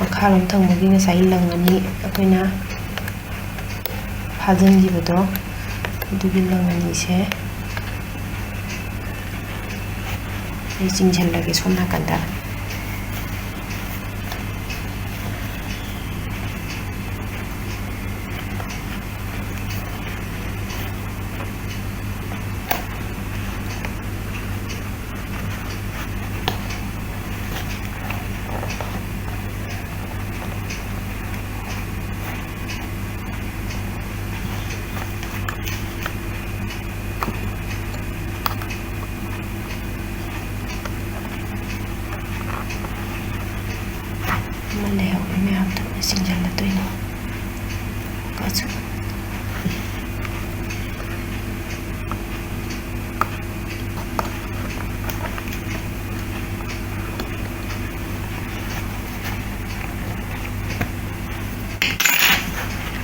ꯃꯈꯥꯔꯣꯝ ꯊꯪꯕꯒꯤ ꯉꯁꯥꯏꯒꯤ ꯂꯪ ꯑꯅꯤ ꯑꯩꯈꯣꯏꯅ ꯐꯥꯖꯤꯟꯈꯤꯕꯗꯣ, ꯑꯗꯨꯒꯤ ꯂꯪ ꯑꯅꯤꯁꯦ ꯑꯩ ꯆꯤꯡꯁꯤꯜꯂꯒꯦ ꯁꯣꯝ ꯅꯥꯀꯟꯗ꯫ ꯑꯃ ꯂꯩꯍꯧꯔꯤ ꯃꯌꯥꯝꯗꯣ ꯂꯣꯏ ꯆꯤꯡꯁꯤꯜꯂꯗꯣꯏꯅꯤ꯫ ꯀꯣꯠꯁꯨ꯫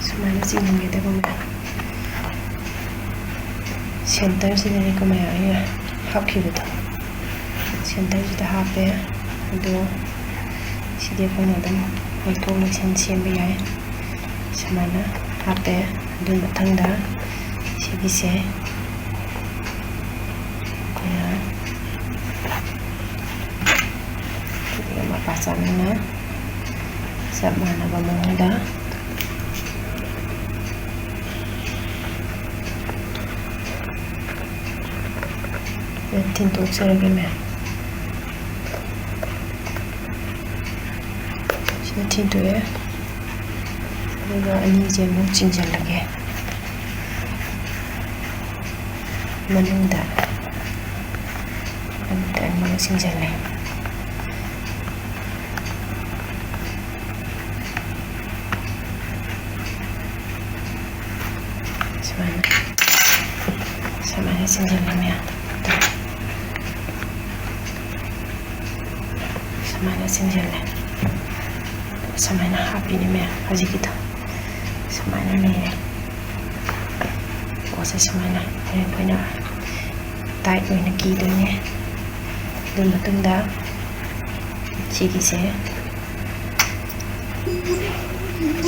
ꯁꯨꯃꯥꯏꯅ ꯆꯤꯡꯍꯟꯒꯗꯕ ꯃꯌꯥꯝ꯫ Centreꯁꯤꯗꯅꯤꯀꯣ ꯃꯌꯥꯝ ꯑꯩꯅ ꯍꯥꯞꯈꯤꯕꯗꯣ꯫ Centreꯁꯤꯗ ꯍꯥꯞꯄꯦ꯫ ꯑꯗꯣ ꯁꯤꯗꯤ ꯑꯩꯈꯣꯏꯅ ꯑꯗꯨꯝ ꯑꯣꯏꯊꯣꯛ ꯂꯣꯏꯁꯤꯟ ꯁꯦꯝꯕ ꯌꯥꯏ꯫ ꯁꯨꯃꯥꯏꯅ ꯍꯥꯞꯄꯦ꯫ ꯑꯗꯨ ꯃꯊꯪꯗ ꯁꯤꯒꯤꯁꯦ ꯑꯩꯈꯣꯏꯅ ꯁꯤꯒ ꯃꯄꯥ ꯆꯥꯟꯅꯅ ꯆꯞ ꯃꯥꯟꯅꯕ ꯃꯑꯣꯡꯗ ꯊꯤꯟꯗꯣꯛꯆꯔꯒꯦ ꯃꯌꯥꯝ꯫ ꯁꯤꯗ ꯊꯤꯟꯗꯣꯛꯑꯦ꯫ ꯑꯗꯨꯒ ꯑꯅꯤꯁꯦ ꯑꯃꯨꯛ ꯆꯤꯡꯁꯤꯜꯂꯒꯦ ꯃꯅꯨꯡꯗ꯫ ꯑꯃꯨꯛ ꯁꯤꯡꯖꯜꯂꯦ꯫ ꯁꯨꯃꯥꯏꯅ, ꯁꯨꯃꯥꯏꯅ ꯁꯤꯡꯖꯜꯂꯦ ꯃꯌꯥꯝ꯫ ꯁꯨꯃꯥꯏꯅ ꯁꯤꯡꯖꯜꯂꯦ꯫ ꯁꯨꯃꯥꯏꯅ ꯍꯥꯞꯄꯤꯅꯦ ꯃꯌꯥꯝ꯫ ꯍꯧꯖꯤꯛꯀꯤꯗꯣ ꯁꯨꯃꯥꯏꯅ ꯂꯩꯔꯦ꯫ ꯄꯣꯠꯁꯦ ꯁꯨꯃꯥꯏꯅ ꯑꯩꯈꯣꯏꯅ ꯇꯥꯏꯠ ꯑꯣꯏꯅ ꯀꯤꯗꯣꯏꯅꯦ꯫ ꯑꯗꯨ ꯃꯇꯨꯡꯗ ꯁꯤꯒꯤꯁꯦ,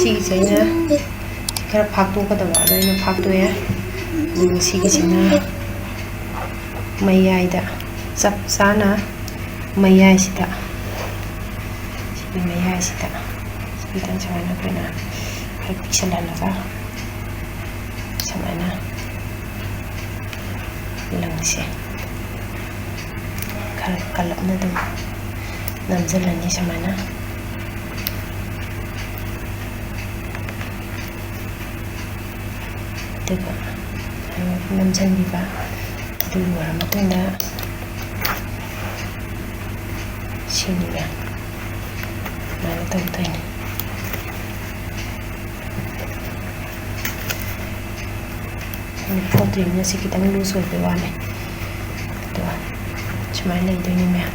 ꯁꯤꯒꯤꯁꯦ ꯑꯩꯅ ꯁꯤ ꯈꯔ ꯐꯥꯛꯇꯣꯛꯀꯗꯕ, ꯑꯗꯣ ꯑꯩꯅ ꯐꯥꯛꯇꯣꯛꯑꯦ꯫ ꯑꯗꯨꯒ ꯁꯤꯒꯤꯁꯤꯅ ꯃꯌꯥꯏꯗ, ꯆꯞ ꯆꯥꯅ ꯃꯌꯥꯏꯁꯤꯗ, ꯁꯤꯒꯤ ꯃꯌꯥꯏꯁꯤꯗ ꯈꯤꯇꯪ ꯁꯨꯃꯥꯏꯅ ꯑꯩꯈꯣꯏꯅ ꯈꯔ ꯄꯤꯛꯁꯜꯍꯜꯂꯒ ꯁꯨꯃꯥꯏꯅ ꯂꯪꯁꯦ ꯈꯔ ꯀꯜꯂꯞꯅ ꯑꯗꯨꯝ ꯅꯝꯁꯤꯜꯂꯅꯤ ꯁꯨꯃꯥꯏꯅ꯫ ꯑꯗꯨꯒ ꯅꯝꯁꯤꯟꯕꯤꯕ꯫ ꯑꯗꯨ ꯂꯣꯏꯔ ꯃꯇꯨꯡꯗ ꯁꯤꯅꯤꯅ ꯑꯗꯨꯃꯥꯏꯅ ꯇꯧꯗꯣꯏꯅꯤ꯫ ꯑꯩꯅ ꯐꯣꯠꯇ꯭ꯔꯤꯕꯅꯤꯅ ꯁꯤ ꯈꯤꯇꯪ ꯂꯨꯖ ꯑꯣꯏꯕꯩ ꯋꯥꯅꯤ꯫ ꯑꯗꯣ ꯁꯨꯃꯥꯏꯅ ꯂꯩꯗꯣꯏꯅꯤ ꯃꯌꯥꯝ꯫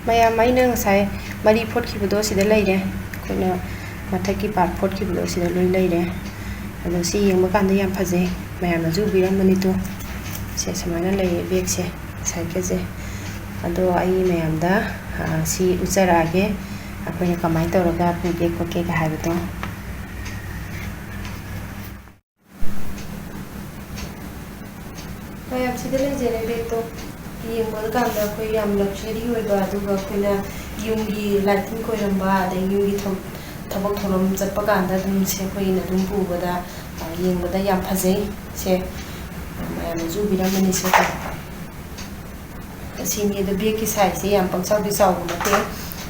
ꯃꯌꯥꯝ, ꯑꯩꯅ ꯉꯁꯥꯏ ꯃꯔꯤ ꯐꯣꯠꯈꯤꯕꯗꯣ ꯁꯤꯗ ꯂꯩꯔꯦ꯫ ꯑꯩꯈꯣꯏꯅ ꯃꯊꯛꯀꯤ ꯄꯥꯔꯠ ꯐꯣꯠꯈꯤꯕꯗꯣ ꯁꯤꯗ ꯂꯣꯏ ꯂꯩꯔꯦ꯫ ꯑꯗꯣ ꯁꯤ ꯌꯦꯡꯕ ꯀꯥꯟꯗ ꯌꯥꯝ ꯐꯖꯩ꯫ ꯃꯌꯥꯝꯅꯁꯨ ꯎꯕꯤꯔꯝꯃꯅꯤꯗꯣ꯫ ꯁꯦ ꯁꯨꯃꯥꯏꯅ ꯂꯩꯌꯦ ꯕꯦꯒꯁꯦ, ꯁꯥꯏꯀꯜꯁꯦ꯫ ꯑꯗꯣ ꯑꯩ ꯃꯌꯥꯝꯗ, ꯑ, ꯁꯤ ꯎꯠꯆꯔꯛꯑꯒꯦ꯫ ꯑꯩꯈꯣꯏꯅ ꯀꯃꯥꯏꯅ ꯇꯧꯔꯒ ꯄꯨꯒꯦ ꯈꯣꯠꯀꯦꯒ ꯍꯥꯏꯕꯗꯣ꯫ ꯃꯌꯥꯝ ꯁꯤꯗ ꯂꯩꯖꯔꯦ ꯕꯦꯒꯇꯣ꯫ ꯌꯦꯡꯕ ꯀꯥꯟꯗ ꯑꯩꯈꯣꯏ ꯌꯥꯝ ꯂꯛꯖꯔꯤ ꯑꯣꯏꯕ, ꯑꯗꯨꯒ ꯑꯩꯈꯣꯏꯅ ꯌꯨꯝꯒꯤ ꯂꯥꯏ ꯇꯤꯟ ꯈꯣꯏꯔꯝꯕ, ꯑꯗꯩ ꯌꯨꯝꯒꯤ ꯊꯧ-, ꯊꯕꯛ ꯊꯧꯔꯝ ꯆꯠꯄ ꯀꯥꯟꯗ ꯑꯗꯨꯝ ꯁꯦ ꯑꯩꯈꯣꯏꯅ ꯑꯗꯨꯝ ꯄꯨꯕꯗ, ꯑ, ꯌꯦꯡꯕꯗ ꯌꯥꯝ ꯐꯖꯩ꯫ ꯁꯦ, ꯑ, ꯃꯌꯥꯝꯅꯁꯨ ꯎꯕꯤꯔꯝꯃꯅꯤ ꯁꯦ꯫ ꯑꯁꯤꯅꯤ꯫ ꯑꯗꯣ ꯕꯦꯒꯀꯤ ꯁꯥꯏꯖꯁꯦ ꯌꯥꯝ ꯄꯪꯆꯥꯎꯗꯤ ꯆꯥꯎꯕ ꯅꯠꯇꯦ꯫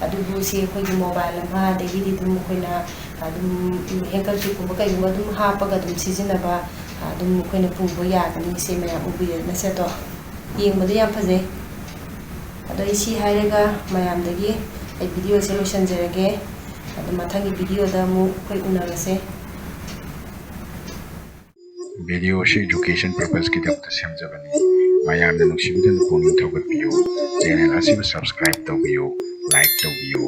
ꯑꯗꯨꯕꯨ ꯁꯤ ꯑꯩꯈꯣꯏꯒꯤ ꯃꯣꯕꯥꯏꯜ ꯑꯃ, ꯑꯗꯒꯤꯗꯤ ꯑꯗꯨꯝ ꯑꯩꯈꯣꯏꯅ ꯑꯗꯨꯝ ꯍꯦꯡꯀꯔꯆꯤꯞꯀꯨꯝꯕ ꯀꯩꯒꯨꯝꯕ ꯑꯗꯨꯝ ꯍꯥꯞꯄꯒ ꯑꯗꯨꯝ ꯁꯤꯖꯤꯟꯅꯕ ꯑꯗꯨꯝ ꯑꯩꯈꯣꯏꯅ ꯄꯨꯕ ꯌꯥꯒꯅꯤ꯫ ꯁꯦ ꯃꯌꯥꯝ ꯎꯕꯤꯔꯦꯅꯁꯦ ꯑꯗꯣ, ꯌꯦꯡꯕꯗ ꯌꯥꯝ ꯐꯖꯩ꯫ ꯑꯗꯣ ꯑꯩ ꯁꯤ ꯍꯥꯏꯔꯒ ꯃꯌꯥꯝꯗꯒꯤ ꯑꯩ ꯚꯤꯗꯤꯑꯣꯁꯦ ꯂꯣꯏꯁꯤꯟꯖꯔꯒꯦ꯫ ꯑꯗꯣ ꯃꯊꯪꯒꯤ ꯚꯤꯗꯤꯑꯣꯗ ꯑꯃꯨꯛ ꯑꯩꯈꯣꯏ ꯎꯅꯔꯁꯦ꯫ ꯚꯤꯗꯤꯑꯣ ꯑꯁꯤ education purposeꯀꯤꯗꯃꯛꯇ ꯁꯦꯝꯖꯕꯅꯤ꯫ ꯃꯌꯥꯝꯅ ꯅꯨꯡꯁꯤꯕꯤꯗꯨꯅ ꯄꯨꯛꯅꯤꯡ ꯊꯧꯒꯠꯄꯤꯌꯨ꯫ ꯆꯦꯅꯦꯜ ꯑꯁꯤꯕꯨ subscribe ꯇꯧꯕꯤꯌꯨ, like ꯇꯧꯕꯤꯌꯨ꯫